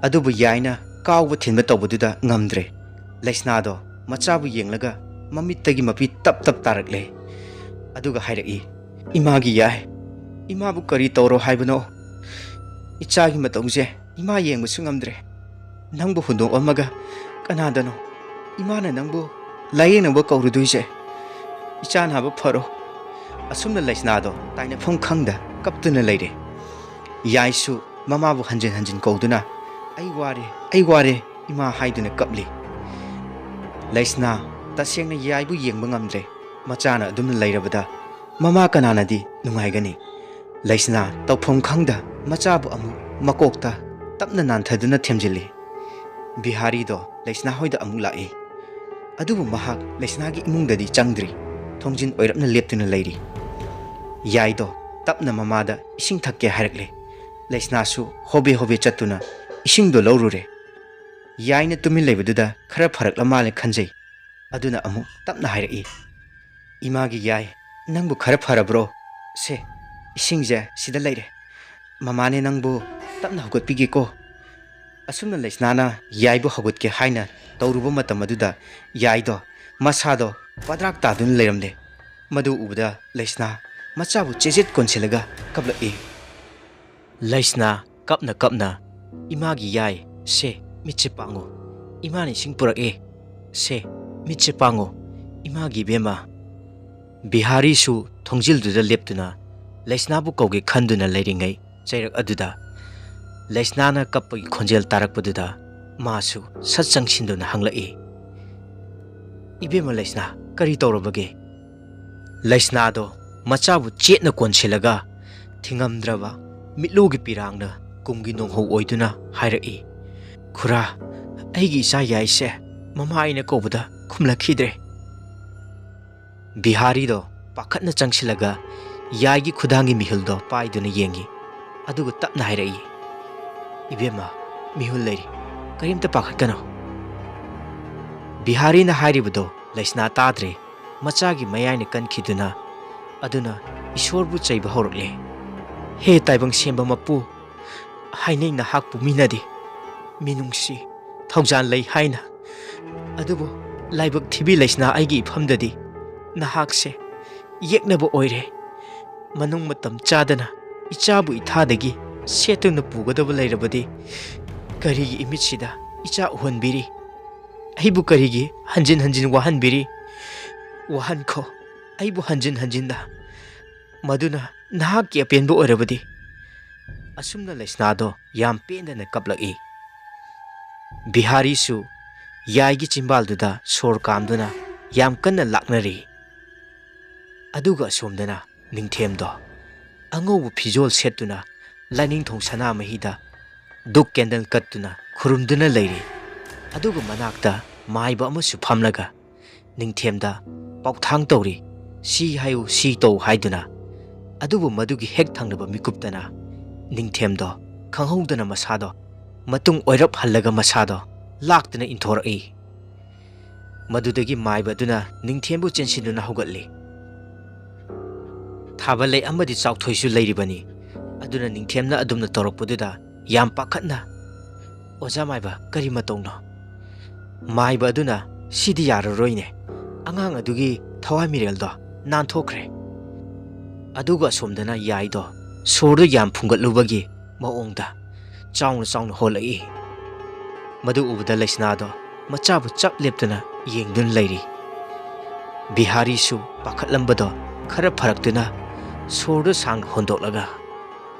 ꯑꯗꯨꯕꯨ ꯌꯥꯏꯅ ꯀꯥꯎꯕ ꯊꯤꯟꯕ ꯇꯧꯕꯗꯨꯗ ꯉꯝꯗ꯭ꯔꯦ꯫ ꯂꯩꯁꯅꯥꯗꯣ ꯃꯆꯥꯕꯨ ꯌꯦꯡꯂꯒ ꯃꯃꯤꯠꯇꯒꯤ ꯃꯄꯤ ꯇꯞ ꯇꯞ ꯇꯥꯔꯛꯂꯦ꯫ ꯑꯗꯨꯒ ꯍꯥꯏꯔꯛꯏ, "ꯏꯃꯥꯒꯤ ꯌꯥꯏ, ꯏꯃꯥꯕꯨ ꯀꯔꯤ ꯇꯧꯔꯣ ꯍꯥꯏꯕꯅꯣ? ꯏꯆꯥꯒꯤ ꯃꯇꯧꯁꯦ ꯏꯃꯥ ꯌꯦꯡꯕꯁꯨ ꯉꯝꯗ꯭ꯔꯦ꯫ ꯅꯪꯕꯨ ꯍꯨꯟꯗꯣꯛꯑꯝꯃꯒ ꯀꯅꯥꯗꯅꯣ ꯏꯃꯥꯅ ꯅꯪꯕꯨ ꯂꯥꯌꯦꯡꯅꯕ ꯀꯧꯔꯨꯗꯣꯏꯁꯦ? ꯏꯆꯥ ꯅꯥꯕ ꯐꯔꯣ"꯫ ꯑꯁꯨꯝꯅ ꯂꯩꯁꯅꯥꯗꯣ ꯇꯥꯏꯅꯐꯝ ꯈꯪꯗ ꯀꯞꯇꯨꯅ ꯂꯩꯔꯦ꯫ ꯌꯥꯏꯁꯨ ꯃꯃꯥꯕꯨ ꯍꯟꯖꯤꯟ ꯍꯟꯖꯤꯟ ꯀꯧꯗꯨꯅ "ꯑꯩ ꯋꯥꯔꯦ, ꯑꯩ ꯋꯥꯔꯦ, ꯏꯃꯥ" ꯍꯥꯏꯗꯨꯅ ꯀꯞꯂꯤ꯫ ꯂꯩꯁꯅꯥ ꯇꯁꯦꯡꯅ ꯌꯥꯏꯕꯨ ꯌꯦꯡꯕ ꯉꯝꯗ꯭ꯔꯦ꯫ ꯃꯆꯥꯅ ꯑꯗꯨꯝꯅ ꯂꯩꯔꯕꯗ ꯃꯃꯥ ꯀꯅꯥꯅꯗꯤ ꯅꯨꯡꯉꯥꯏꯒꯅꯤ? ꯂꯩꯁꯅꯥ ꯇꯧꯐꯝ ꯈꯪꯗ ꯃꯆꯥꯕꯨ ꯑꯃꯨꯛ ꯃꯀꯣꯛꯇ ꯇꯞꯅ ꯅꯥꯟꯊꯗꯨꯅ ꯊꯦꯝꯖꯤꯜꯂꯤ꯫ ꯕꯤꯍꯥꯔꯤꯗꯣ ꯂꯩꯁꯅꯥ ꯍꯣꯏꯗ ꯑꯃꯨꯛ ꯂꯥꯛꯏ꯫ ꯑꯗꯨꯕꯨ ꯃꯍꯥꯛ ꯂꯩꯁꯅꯥꯒꯤ ꯏꯃꯨꯡꯗꯗꯤ ꯆꯪꯗ꯭ꯔꯤ꯫ ꯊꯣꯡꯖꯤꯟ ꯑꯣꯏꯔꯞꯅ ꯂꯦꯞꯇꯨꯅ ꯂꯩꯔꯤ꯫ ꯌꯥꯏꯗꯣ ꯇꯞꯅ ꯃꯃꯥꯗ ꯏꯁꯤꯡ ꯊꯛꯀꯦ ꯍꯥꯏꯔꯛꯂꯦ꯫ ꯂꯩꯁꯅꯥꯁꯨ ꯍꯣꯕꯦ ꯍꯣꯕꯦ ꯆꯠꯇꯨꯅ ꯏꯁꯤꯡꯗꯣ ꯂꯧꯔꯨꯔꯦ꯫ ꯌꯥꯏꯅ ꯇꯨꯃꯤꯟ ꯂꯩꯕꯗꯨꯗ ꯈꯔ ꯐꯔꯛꯂ ꯃꯥꯜꯂꯦ ꯈꯟꯖꯩ꯫ ꯑꯗꯨꯅ ꯑꯃꯨꯛ ꯇꯞꯅ ꯍꯥꯏꯔꯛꯏ, "ꯏꯃꯥꯒꯤ ꯌꯥꯏ, ꯅꯪꯕꯨ ꯈꯔ ꯐꯔꯕ꯭ꯔꯣ? ꯁꯦ, ꯏꯁꯤꯡꯁꯦ ꯁꯤꯗ ꯂꯩꯔꯦ꯫ ꯃꯃꯥꯅꯦ ꯅꯪꯕꯨ ꯇꯞꯅ ꯍꯧꯒꯠꯄꯤꯒꯦꯀꯣ"꯫ ꯑꯁꯨꯝꯅ ꯂꯩꯁꯅꯥꯅ ꯌꯥꯏꯕꯨ ꯍꯧꯒꯠꯀꯦ ꯍꯥꯏꯅ ꯇꯧꯔꯨꯕ ꯃꯇꯝ ꯑꯗꯨꯗ ꯌꯥꯏꯗꯣ ꯃꯁꯥꯗꯣ ꯄꯗ꯭ꯔꯥꯛ ꯇꯥꯗꯨꯅ ꯂꯩꯔꯝꯂꯦ꯫ ꯃꯗꯨ ꯎꯕꯗ ꯂꯩꯁꯅꯥ ꯃꯆꯥꯕꯨ ꯆꯦꯖꯦꯠ ꯀꯣꯟꯁꯤꯜꯂꯒ ꯀꯞꯂꯛꯏ꯫ ꯂꯩꯁꯅꯥ ꯀꯞꯅ ꯀꯞꯅ, "ꯏꯃꯥꯒꯤ ꯌꯥꯏ, ꯁꯦ, ꯃꯤꯠꯁꯦ ꯄꯥꯡꯉꯨ꯫ ꯏꯃꯥꯅ ꯏꯁꯤꯡ ꯄꯨꯔꯛꯑꯦ꯫ ꯁꯦ, ꯃꯤꯠꯁꯦ ꯄꯥꯡꯉꯨ, ꯏꯃꯥꯒꯤ ꯏꯕꯦꯝꯃ"꯫ ꯕꯤꯍꯥꯔꯤꯁꯨ ꯊꯣꯡꯖꯤꯜꯗꯨꯗ ꯂꯦꯞꯇꯨꯅ ꯂꯩꯁꯅꯥꯕꯨ ꯀꯧꯒꯦ ꯈꯟꯗꯨꯅ ꯂꯩꯔꯤꯉꯩ ꯆꯩꯔꯛ ꯑꯗꯨꯗ ꯂꯩꯁꯅꯥꯅ ꯀꯞꯄꯒꯤ ꯈꯣꯟꯖꯦꯜ ꯇꯥꯔꯛꯄꯗꯨꯗ ꯃꯥꯁꯨ ꯁꯠ ꯆꯪꯁꯤꯟꯗꯨꯅ ꯍꯪꯂꯛꯏ, "ꯏꯕꯦꯝꯃ ꯂꯩꯁꯅꯥ, ꯀꯔꯤ ꯇꯧꯔꯕꯒꯦ?" ꯂꯩꯁꯅꯥꯗꯣ ꯃꯆꯥꯕꯨ ꯆꯦꯠꯅ ꯀꯣꯟꯁꯤꯜꯂꯒ ꯊꯤꯡꯉꯝꯗ꯭ꯔꯕ ꯃꯤꯠꯂꯨꯒꯤ ꯄꯤꯔꯥꯡꯅ ꯀꯨꯝꯒꯤ ꯅꯣꯡꯍꯧ ꯑꯣꯏꯗꯨꯅ ꯍꯥꯏꯔꯛꯏ, "ꯈꯨꯔꯥ, ꯑꯩꯒꯤ ꯏꯆꯥ ꯌꯥꯏꯁꯦ ꯃꯃꯥ ꯑꯩꯅ ꯀꯧꯕꯗ ꯈꯨꯝꯂꯛꯈꯤꯗ꯭ꯔꯦ"꯫ ꯕꯤꯍꯥꯔꯤꯗꯣ ꯄꯥꯈꯠꯅ ꯆꯪꯁꯤꯜꯂꯒ ꯌꯥꯏꯒꯤ ꯈꯨꯗꯥꯡꯒꯤ ꯃꯤꯍꯨꯜꯗꯣ ꯄꯥꯏꯗꯨꯅ ꯌꯦꯡꯉꯤ꯫ ꯑꯗꯨꯒ ꯇꯞꯅ ꯍꯥꯏꯔꯛꯏ, "ꯏꯕꯦꯝꯃ, ꯃꯤꯍꯨꯜ ꯂꯩꯔꯤ, ꯀꯔꯤꯝꯇ ꯄꯥꯈꯠꯀꯅꯨ"꯫ ꯕꯤꯍꯥꯔꯤꯅ ꯍꯥꯏꯔꯤꯕꯗꯣ ꯂꯩꯁꯅꯥ ꯇꯥꯗ꯭ꯔꯦ꯫ ꯃꯆꯥꯒꯤ ꯃꯌꯥꯏꯅ ꯀꯟꯈꯤꯗꯨꯅ ꯑꯗꯨꯅ ꯏꯁꯣꯔꯕꯨ ꯆꯩꯕ ꯍꯧꯔꯛꯂꯦ꯫ "ꯍꯦ ꯇꯥꯏꯕꯪ ꯁꯦꯝꯕ ꯃꯄꯨ, ꯍꯥꯏꯅꯩ ꯅꯍꯥꯛꯄꯨ ꯃꯤꯅꯗꯤ ꯃꯤꯅꯨꯡꯁꯤ, ꯊꯧꯖꯥꯜ ꯂꯩ ꯍꯥꯏꯅ꯫ ꯑꯗꯨꯕꯨ ꯂꯥꯏꯕꯛ ꯊꯤꯕꯤ ꯂꯩꯁꯅꯥ ꯑꯩꯒꯤ ꯏꯐꯝꯗꯗꯤ ꯅꯍꯥꯛꯁꯦ ꯌꯦꯛꯅꯕ ꯑꯣꯏꯔꯦ꯫ ꯃꯅꯨꯡ ꯃꯇꯝ ꯆꯥꯗꯅ ꯏꯆꯥꯕꯨ ꯏꯊꯥꯗꯒꯤ ꯁꯦꯠꯇꯨꯅ ꯄꯨꯒꯗꯕ ꯂꯩꯔꯕꯗꯤ ꯀꯔꯤꯒꯤ ꯏꯃꯤꯠꯁꯤꯗ ꯏꯆꯥ ꯎꯍꯟꯕꯤꯔꯤ? ꯑꯩꯕꯨ ꯀꯔꯤꯒꯤ ꯍꯟꯖꯤꯟ ꯍꯟꯖꯤꯟ ꯋꯥꯍꯟꯕꯤꯔꯤ? ꯋꯥꯍꯟꯈꯣ ꯑꯩꯕꯨ ꯍꯟꯖꯤꯟ ꯍꯟꯖꯤꯟꯅ꯫ ꯃꯗꯨꯅ ꯅꯍꯥꯛꯀꯤ ꯑꯄꯦꯟꯕ ꯑꯣꯏꯔꯕꯗꯤ"꯫ ꯑꯁꯨꯝꯅ ꯂꯩꯁꯅꯥꯗꯣ ꯌꯥꯝ ꯄꯦꯟꯗꯅ ꯀꯞꯂꯛꯏ꯫ ꯕꯤꯍꯥꯔꯤꯁꯨ ꯌꯥꯏꯒꯤ ꯆꯤꯝꯕꯥꯜꯗꯨꯗ ꯁꯣꯔ ꯀꯥꯝꯗꯨꯅ ꯌꯥꯝ ꯀꯟꯅ ꯂꯥꯛꯅꯔꯤ꯫ ꯑꯗꯨꯒ ꯑꯁꯣꯝꯗꯅ ꯅꯤꯡꯊꯦꯝꯗꯣ ꯑꯉꯧꯕ ꯐꯤꯖꯣꯜ ꯁꯦꯠꯇꯨꯅ ꯂꯥꯏꯅꯤꯡꯊꯧ ꯁꯅꯥꯃꯍꯤꯗ ꯙꯨꯛ ꯀꯦꯟꯗꯜ ꯀꯠꯇꯨꯅ ꯈꯨꯔꯨꯝꯗꯨꯅ ꯂꯩꯔꯤ꯫ ꯑꯗꯨꯒ ꯃꯅꯥꯛꯇ ꯃꯥꯏꯕ ꯑꯃꯁꯨ ꯐꯝꯂꯒ ꯅꯤꯡꯊꯦꯝꯗ ꯄꯥꯎꯊꯥꯡ ꯇꯧꯔꯤ, "ꯁꯤ ꯍꯥꯏꯌꯨ, ꯁꯤ ꯇꯧ" ꯍꯥꯏꯗꯨꯅ꯫ ꯑꯗꯨꯕꯨ ꯃꯗꯨꯒꯤ ꯍꯦꯛ ꯊꯪꯅꯕ ꯃꯤꯀꯨꯞꯇꯅ ꯅꯤꯡꯊꯦꯝꯗꯣ ꯈꯪꯍꯧꯗꯅ ꯃꯁꯥꯗꯣ ꯃꯇꯨꯡ ꯑꯣꯏꯔꯞ ꯍꯜꯂꯒ ꯃꯁꯥꯗꯣ ꯂꯥꯛꯇꯨꯅ ꯏꯟꯊꯣꯔꯛꯏ꯫ ꯃꯗꯨꯗꯒꯤ ꯃꯥꯏꯕ ꯑꯗꯨꯅ ꯅꯤꯡꯊꯦꯝꯕꯨ ꯆꯦꯟꯁꯤꯟꯗꯨꯅ ꯍꯧꯒꯠꯂꯤ꯫ ꯊꯥꯕꯜꯂꯩ ꯑꯃꯗꯤ ꯆꯥꯎꯊꯣꯏꯁꯨ ꯂꯩꯔꯤꯕꯅꯤ꯫ ꯑꯗꯨꯅ ꯅꯤꯡꯊꯦꯝꯅ ꯑꯗꯨꯝꯅ ꯇꯧꯔꯛꯄꯗꯨꯗ ꯌꯥꯝ ꯄꯥꯈꯠꯅ, "ꯑꯣꯖꯥ ꯃꯥꯏꯕ, ꯀꯔꯤ ꯃꯇꯧꯅꯣ?" ꯃꯥꯏꯕ ꯑꯗꯨꯅ, "ꯁꯤꯗꯤ ꯌꯥꯔꯔꯣꯏꯅꯦ, ꯑꯉꯥꯡ ꯑꯗꯨꯒꯤ ꯊꯋꯥꯏ ꯃꯤꯔꯦꯜꯗꯣ ꯅꯥꯟꯊꯣꯛꯈ꯭ꯔꯦ"꯫ ꯑꯗꯨꯒ ꯑꯁꯣꯝꯗꯅ ꯌꯥꯏꯗꯣ ꯁꯣꯔꯗꯣ ꯌꯥꯝ ꯐꯨꯡꯒꯠꯂꯨꯕꯒꯤ ꯃꯑꯣꯡꯗ ꯆꯥꯎꯅ ꯆꯥꯎꯅ ꯍꯣꯜꯂꯛꯏ꯫ ꯃꯗꯨ ꯎꯕꯗ ꯂꯩꯁꯅꯥꯗꯣ ꯃꯆꯥꯕꯨ ꯆꯞ ꯂꯦꯞꯇꯨꯅ ꯌꯦꯡꯗꯨꯅ ꯂꯩꯔꯤ꯫ ꯕꯤꯍꯥꯔꯤꯁꯨ ꯄꯥꯈꯠꯂꯝꯕꯗꯣ ꯈꯔ ꯐꯔꯛꯇꯨꯅ ꯁꯣꯔꯗꯣ ꯁꯥꯡꯅ ꯍꯣꯟꯗꯣꯛꯂꯒ,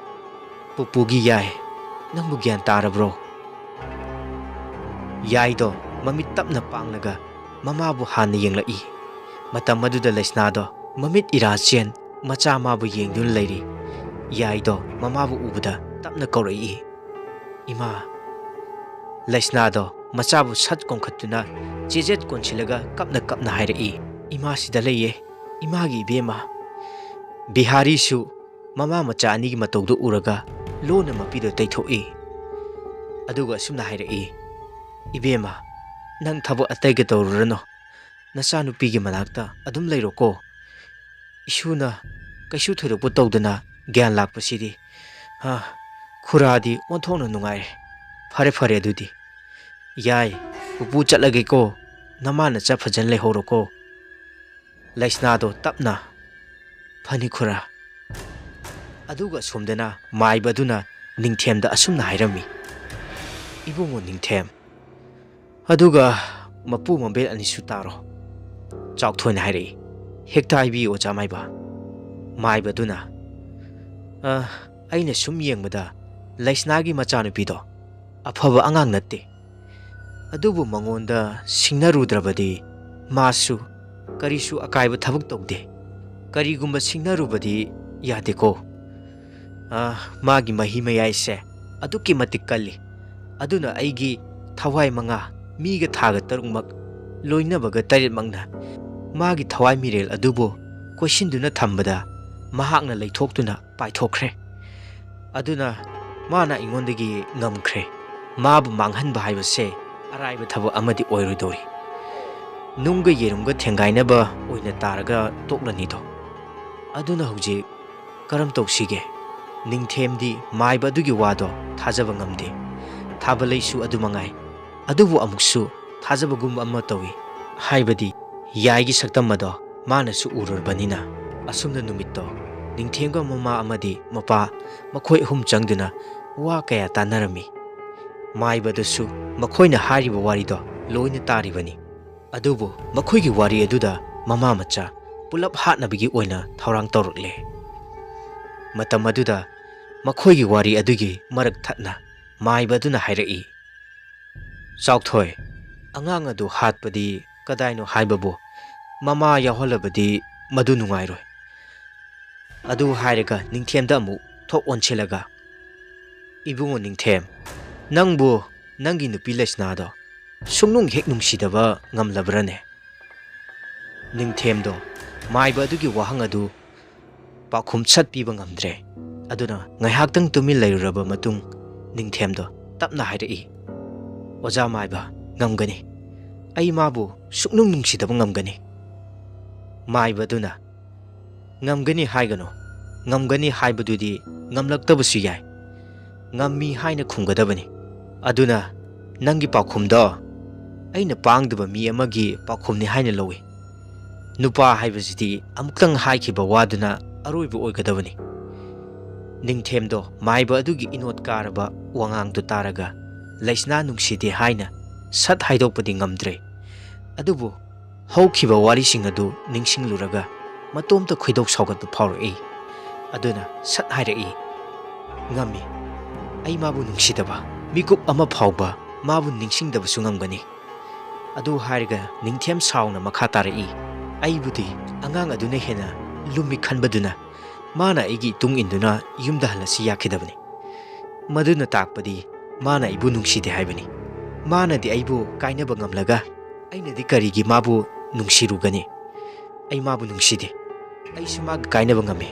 "ꯄꯨꯄꯨꯒꯤ ꯌꯥꯏ, ꯅꯪꯕꯨ ꯒ꯭ꯌꯥꯟ ꯇꯥꯔꯕ꯭ꯔꯣ?" ꯌꯥꯏꯗꯣ ꯃꯃꯤꯠ ꯇꯞꯅ ꯄꯥꯡꯂꯒ ꯃꯃꯥꯕꯨ ꯍꯥꯟꯅ ꯌꯦꯡꯂꯛꯏ꯫ ꯃꯇꯝ ꯑꯗꯨꯗ ꯂꯩꯁꯅꯥꯗꯣ ꯃꯃꯤꯠ ꯏꯔꯥ ꯆꯦꯟ ꯃꯆꯥ ꯃꯥꯕꯨ ꯌꯦꯡꯗꯨꯅ ꯂꯩꯔꯤ꯫ ꯌꯥꯏꯗꯣ ꯃꯃꯥꯕꯨ ꯎꯕꯗ ꯇꯞꯅ ꯀꯧꯔꯛꯏ, "ꯏꯃꯥ"꯫ ꯂꯩꯁꯅꯥꯗꯣ ꯃꯆꯥꯕꯨ ꯁꯠ ꯀꯣꯟꯈꯠꯇꯨꯅ ꯆꯦꯖꯦꯠ ꯀꯣꯟꯁꯤꯜꯂꯒ ꯀꯞꯅ ꯀꯞꯅ ꯍꯥꯏꯔꯛꯏ, "ꯏꯃꯥ ꯁꯤꯗ ꯂꯩꯌꯦ, ꯏꯃꯥꯒꯤ ꯏꯕꯦꯝꯃ"꯫ ꯕꯤꯍꯥꯔꯤꯁꯨ ꯃꯃꯥ ꯃꯆꯥ ꯑꯅꯤꯒꯤ ꯃꯇꯧꯗꯨ ꯎꯔꯒ ꯂꯣꯟꯅ ꯃꯄꯤꯗꯨ ꯇꯩꯊꯣꯛꯏ꯫ ꯑꯗꯨꯒ ꯑꯁꯨꯝꯅ ꯍꯥꯏꯔꯛꯏ, "ꯏꯕꯦꯝꯃ, ꯅꯪ ꯊꯕꯛ ꯑꯇꯩꯒ ꯇꯧꯔꯨꯔꯅꯨ꯫ ꯅꯆꯥꯅꯨꯄꯤꯒꯤ ꯃꯅꯥꯛꯇ ꯑꯗꯨꯝ ꯂꯩꯔꯣꯀꯣ꯫ ꯏꯁꯨꯅ ꯀꯩꯁꯨ ꯊꯣꯏꯗꯣꯛꯄ ꯇꯧꯗꯅ ꯒ꯭ꯌꯥꯟ ꯂꯥꯛꯄꯁꯤꯗꯤ, ꯍꯥ, ꯈꯨꯔꯥꯗꯤ ꯑꯣꯟꯊꯣꯛꯅ ꯅꯨꯡꯉꯥꯏꯔꯦ꯫ ꯐꯔꯦ, ꯐꯔꯦ ꯑꯗꯨꯗꯤ꯫ ꯌꯥꯏ, ꯄꯨꯄꯨ ꯆꯠꯂꯒꯦꯀꯣ꯫ ꯅꯃꯥ ꯅꯆꯥ ꯐꯖꯅ ꯂꯩꯍꯧꯔꯣꯀꯣ"꯫ ꯂꯩꯁꯅꯥꯗꯣ ꯇꯞꯅ, "ꯐꯅꯤ ꯈꯨꯔꯥ"꯫ ꯑꯗꯨꯒ ꯑꯁꯣꯝꯗꯅ ꯃꯥꯏꯕ ꯑꯗꯨꯅ ꯅꯤꯡꯊꯦꯝꯗ ꯑꯁꯨꯝꯅ ꯍꯥꯏꯔꯝꯃꯤ, "ꯏꯕꯨꯡꯉꯣ ꯅꯤꯡꯊꯦꯝ, ꯑꯗꯨꯒ ꯃꯄꯨ ꯃꯕꯦꯟ ꯑꯅꯤꯁꯨ ꯇꯥꯔꯣ"꯫ ꯆꯥꯎꯊꯣꯏꯅ ꯍꯥꯏꯔꯛꯏ, "ꯍꯦꯛꯇ ꯍꯥꯏꯕꯤꯌꯨ, ꯑꯣꯖꯥ ꯃꯥꯏꯕ"꯫ ꯃꯥꯏꯕ ꯑꯗꯨꯅ, "ꯑ, ꯑꯩꯅ ꯁꯨꯝ ꯌꯦꯡꯕꯗ ꯂꯩꯁꯅꯥꯒꯤ ꯃꯆꯥꯅꯨꯄꯤꯗꯣ ꯑꯐꯕ ꯑꯉꯥꯡ ꯅꯠꯇꯦ꯫ ꯑꯗꯨꯕꯨ ꯃꯉꯣꯟꯗ ꯁꯤꯡꯅꯔꯨꯗ꯭ꯔꯕꯗꯤ ꯃꯥꯁꯨ ꯀꯔꯤꯁꯨ ꯑꯀꯥꯏꯕ ꯊꯕꯛ ꯇꯧꯗꯦ꯫ ꯀꯔꯤꯒꯨꯝꯕ ꯁꯤꯡꯅꯔꯨꯕꯗꯤ ꯌꯥꯗꯦꯀꯣ꯫ ꯑꯥ, ꯃꯥꯒꯤ ꯃꯍꯤ ꯃꯌꯥꯏꯁꯦ ꯑꯗꯨꯛꯀꯤ ꯃꯇꯤꯛ ꯀꯜꯂꯤ꯫ ꯑꯗꯨꯅ ꯑꯩꯒꯤ ꯊꯋꯥꯏ ꯃꯉꯥ, ꯃꯤꯒ ꯊꯥꯒ ꯇꯔꯨꯛꯃꯛ, ꯂꯣꯏꯅꯕꯒ ꯇꯔꯦꯠꯃꯛꯅ ꯃꯥꯒꯤ ꯊꯋꯥꯏ ꯃꯤꯔꯦꯜ ꯑꯗꯨꯕꯨ ꯀꯣꯏꯁꯤꯟꯗꯨꯅ ꯊꯝꯕꯗ ꯃꯍꯥꯛꯅ ꯂꯩꯊꯣꯛꯇꯨꯅ ꯄꯥꯏꯊꯣꯛꯈ꯭ꯔꯦ꯫ ꯑꯗꯨꯅ ꯃꯥꯅ ꯑꯩꯉꯣꯟꯗꯒꯤ ꯉꯝꯈ꯭ꯔꯦ꯫ ꯃꯥꯕꯨ ꯃꯥꯡꯍꯟꯕ ꯍꯥꯏꯕꯁꯦ ꯑꯔꯥꯏꯕ ꯊꯕꯛ ꯑꯃꯗꯤ ꯑꯣꯏꯔꯣꯏꯗꯧꯔꯤ꯫ ꯅꯨꯡꯒ ꯌꯦꯔꯨꯝꯒ ꯊꯦꯡꯒꯥꯏꯅꯕ ꯑꯣꯏꯅ ꯇꯥꯔꯒ ꯇꯣꯛꯂꯅꯤꯗꯣ꯫ ꯑꯗꯨꯅ ꯍꯧꯖꯤꯛ ꯀꯔꯝ ꯇꯧꯁꯤꯒꯦ? ꯅꯤꯡꯊꯦꯝꯗꯤ ꯃꯥꯏꯕ ꯑꯗꯨꯒꯤ ꯋꯥꯗꯣ ꯊꯥꯖꯕ ꯉꯝꯗꯦ꯫ ꯊꯥꯕꯂꯩꯁꯨ ꯑꯗꯨ ꯃꯉꯥꯏ꯫ ꯑꯗꯨꯕꯨ ꯑꯃꯨꯛꯁꯨ ꯊꯥꯖꯕꯒꯨꯝꯕ ꯑꯃ ꯇꯧꯏ꯫ ꯍꯥꯏꯕꯗꯤ ꯌꯥꯏꯒꯤ ꯁꯛꯇꯝ ꯑꯗꯣ ꯃꯥꯅꯁꯨ ꯎꯔꯨꯔꯕꯅꯤꯅ꯫ ꯑꯁꯨꯝꯅ ꯅꯨꯃꯤꯠꯇꯣ ꯅꯤꯡꯊꯦꯝꯒ ꯃꯃꯥ ꯑꯃꯗꯤ ꯃꯄꯥ, ꯃꯈꯣꯏ ꯑꯍꯨꯝ ꯆꯪꯗꯨꯅ ꯋꯥ ꯀꯌꯥ ꯇꯥꯟꯅꯔꯝꯃꯤ꯫ ꯃꯥꯏꯕꯗꯨꯁꯨ ꯃꯈꯣꯏꯅ ꯍꯥꯏꯔꯤꯕ ꯋꯥꯔꯤꯗꯣ ꯂꯣꯏꯅ ꯇꯥꯔꯤꯕꯅꯤ꯫ ꯑꯗꯨꯕꯨ ꯃꯈꯣꯏꯒꯤ ꯋꯥꯔꯤ ꯑꯗꯨꯗ ꯃꯃꯥ ꯃꯆꯥ ꯄꯨꯂꯞ ꯍꯥꯠꯅꯕꯒꯤ ꯑꯣꯏꯅ ꯊꯧꯔꯥꯡ ꯇꯧꯔꯛꯂꯦ꯫ ꯃꯇꯝ ꯑꯗꯨꯗ ꯃꯈꯣꯏꯒꯤ ꯋꯥꯔꯤ ꯑꯗꯨꯒꯤ ꯃꯔꯛ ꯊꯠꯅ ꯃꯥꯏꯕ ꯑꯗꯨꯅ ꯍꯥꯏꯔꯛꯏ, "ꯆꯥꯎꯊꯣꯏ, ꯑꯉꯥꯡ ꯑꯗꯨ ꯍꯥꯠꯄꯗꯤ ꯀꯗꯥꯏꯅꯣ ꯍꯥꯏꯕꯕꯨ ꯃꯃꯥ ꯌꯥꯎꯍꯜꯂꯕꯗꯤ ꯃꯗꯨ ꯅꯨꯡꯉꯥꯏꯔꯣꯏ"꯫ ꯑꯗꯨ ꯍꯥꯏꯔꯒ ꯅꯤꯡꯊꯦꯝꯗ ꯑꯃꯨꯛ ꯊꯣꯛ ꯑꯣꯟꯁꯤꯜꯂꯒ, "ꯏꯕꯨꯡꯉꯣ ꯅꯤꯡꯊꯦꯝ, ꯅꯪꯕꯨ ꯅꯪꯒꯤ ꯅꯨꯄꯤ ꯂꯩꯁꯅꯥꯗꯣ ꯁꯨꯡꯅꯨꯡ ꯍꯦꯛ ꯅꯨꯡꯁꯤꯗꯕ ꯉꯝꯂꯕ꯭ꯔꯅꯦ?" ꯅꯤꯡꯊꯦꯝꯗꯣ ꯃꯥꯏꯕ ꯑꯗꯨꯒꯤ ꯋꯥꯍꯪ ꯑꯗꯨ ꯄꯥꯎꯈꯨꯝ ꯁꯠ ꯄꯤꯕ ꯉꯝꯗ꯭ꯔꯦ꯫ ꯑꯗꯨꯅ ꯉꯥꯏꯍꯥꯛꯇꯪ ꯇꯨꯃꯤꯟ ꯂꯩꯔꯨꯔꯕ ꯃꯇꯨꯡ ꯅꯤꯡꯊꯦꯝꯗꯣ ꯇꯞꯅ ꯍꯥꯏꯔꯛꯏ, "ꯑꯣꯖꯥ ꯃꯥꯏꯕ, ꯉꯝꯒꯅꯤ꯫ ꯑꯩ ꯃꯥꯕꯨ ꯁꯨꯛꯅꯨꯡ ꯅꯨꯡꯁꯤꯗꯕ ꯉꯝꯒꯅꯤ"꯫ ꯃꯥꯏꯕ ꯑꯗꯨꯅ, "ꯉꯝꯒꯅꯤ ꯍꯥꯏꯒꯅꯨ꯫ ꯉꯝꯒꯅꯤ ꯍꯥꯏꯕꯗꯨꯗꯤ ꯉꯝꯂꯛꯇꯕꯁꯨ ꯌꯥꯏ꯫ ꯉꯝꯃꯤ ꯍꯥꯏꯅ ꯈꯨꯝꯒꯗꯕꯅꯤ꯫ ꯑꯗꯨꯅ ꯅꯪꯒꯤ ꯄꯥꯎꯈꯨꯝꯗꯣ ꯑꯩꯅ ꯄꯥꯡꯗꯕ ꯃꯤ ꯑꯃꯒꯤ ꯄꯥꯎꯈꯨꯝꯅꯤ ꯍꯥꯏꯅ ꯂꯧꯏ꯫ ꯅꯨꯄꯥ ꯍꯥꯏꯕꯁꯤꯗꯤ ꯑꯃꯨꯛꯇꯪ ꯍꯥꯏꯈꯤꯕ ꯋꯥꯗꯨꯅ ꯑꯔꯣꯏꯕ ꯑꯣꯏꯒꯗꯕꯅꯤ"꯫ ꯅꯤꯡꯊꯦꯝꯗꯣ ꯃꯥꯏꯕ ꯑꯗꯨꯒꯤ ꯏꯅꯣꯠ ꯀꯥꯔꯕ ꯋꯥꯉꯥꯡꯗꯨ ꯇꯥꯔꯒ ꯂꯩꯁꯅꯥ ꯅꯨꯡꯁꯤꯗꯦ ꯍꯥꯏꯅ ꯁꯠ ꯍꯥꯏꯗꯣꯛꯄꯗꯤ ꯉꯝꯗ꯭ꯔꯦ꯫ ꯑꯗꯨꯕꯨ ꯍꯧꯈꯤꯕ ꯋꯥꯔꯤꯁꯤꯡ ꯑꯗꯨ ꯅꯤꯡꯁꯤꯡꯂꯨꯔꯒ ꯃꯇꯣꯝꯇ ꯈꯣꯏꯗꯧ ꯁꯥꯎꯒꯠꯄ ꯐꯥꯎꯔꯛꯏ꯫ ꯑꯗꯨꯅ ꯁꯠ ꯍꯥꯏꯔꯛꯏ, "ꯉꯝꯃꯤ꯫ ꯑꯩ ꯃꯥꯕꯨ ꯅꯨꯡꯁꯤꯗꯕ ꯃꯤꯀꯨꯞ ꯑꯃ ꯐꯥꯎꯕ ꯃꯥꯕꯨ ꯅꯤꯡꯁꯤꯡꯗꯕꯁꯨ ꯉꯝꯒꯅꯤ꯫ ꯑꯗꯨ ꯍꯥꯏꯔꯒ ꯅꯤꯡꯊꯦꯝ ꯁꯥꯎꯅ ꯃꯈꯥ ꯇꯥꯔꯛꯏ, "ꯑꯩꯕꯨꯗꯤ ꯑꯉꯥꯡ ꯑꯗꯨꯅ ꯍꯦꯟꯅ ꯂꯨꯝꯃꯤ ꯈꯟꯕꯗꯨꯅ ꯃꯥꯅ ꯑꯩꯒꯤ ꯏꯇꯨꯡ ꯏꯟꯗꯨꯅ ꯌꯨꯝꯗ ꯍꯜꯂꯁꯤ ꯌꯥꯈꯤꯗꯕꯅꯤ꯫ ꯃꯗꯨꯅ ꯇꯥꯛꯄꯗꯤ ꯃꯥꯅ ꯑꯩꯕꯨ ꯅꯨꯡꯁꯤꯗꯦ ꯍꯥꯏꯕꯅꯤ꯫ ꯃꯥꯅꯗꯤ ꯑꯩꯕꯨ ꯀꯥꯏꯅꯕ ꯉꯝꯂꯒ ꯑꯩꯅꯗꯤ ꯀꯔꯤꯒꯤ ꯃꯥꯕꯨ ꯅꯨꯡꯁꯤꯔꯨꯒꯅꯤ? ꯑꯩ ꯃꯥꯕꯨ ꯅꯨꯡꯁꯤꯗꯦ꯫ ꯑꯩꯁꯨ ꯃꯥꯒ ꯀꯥꯏꯅꯕ ꯉꯝꯃꯤ꯫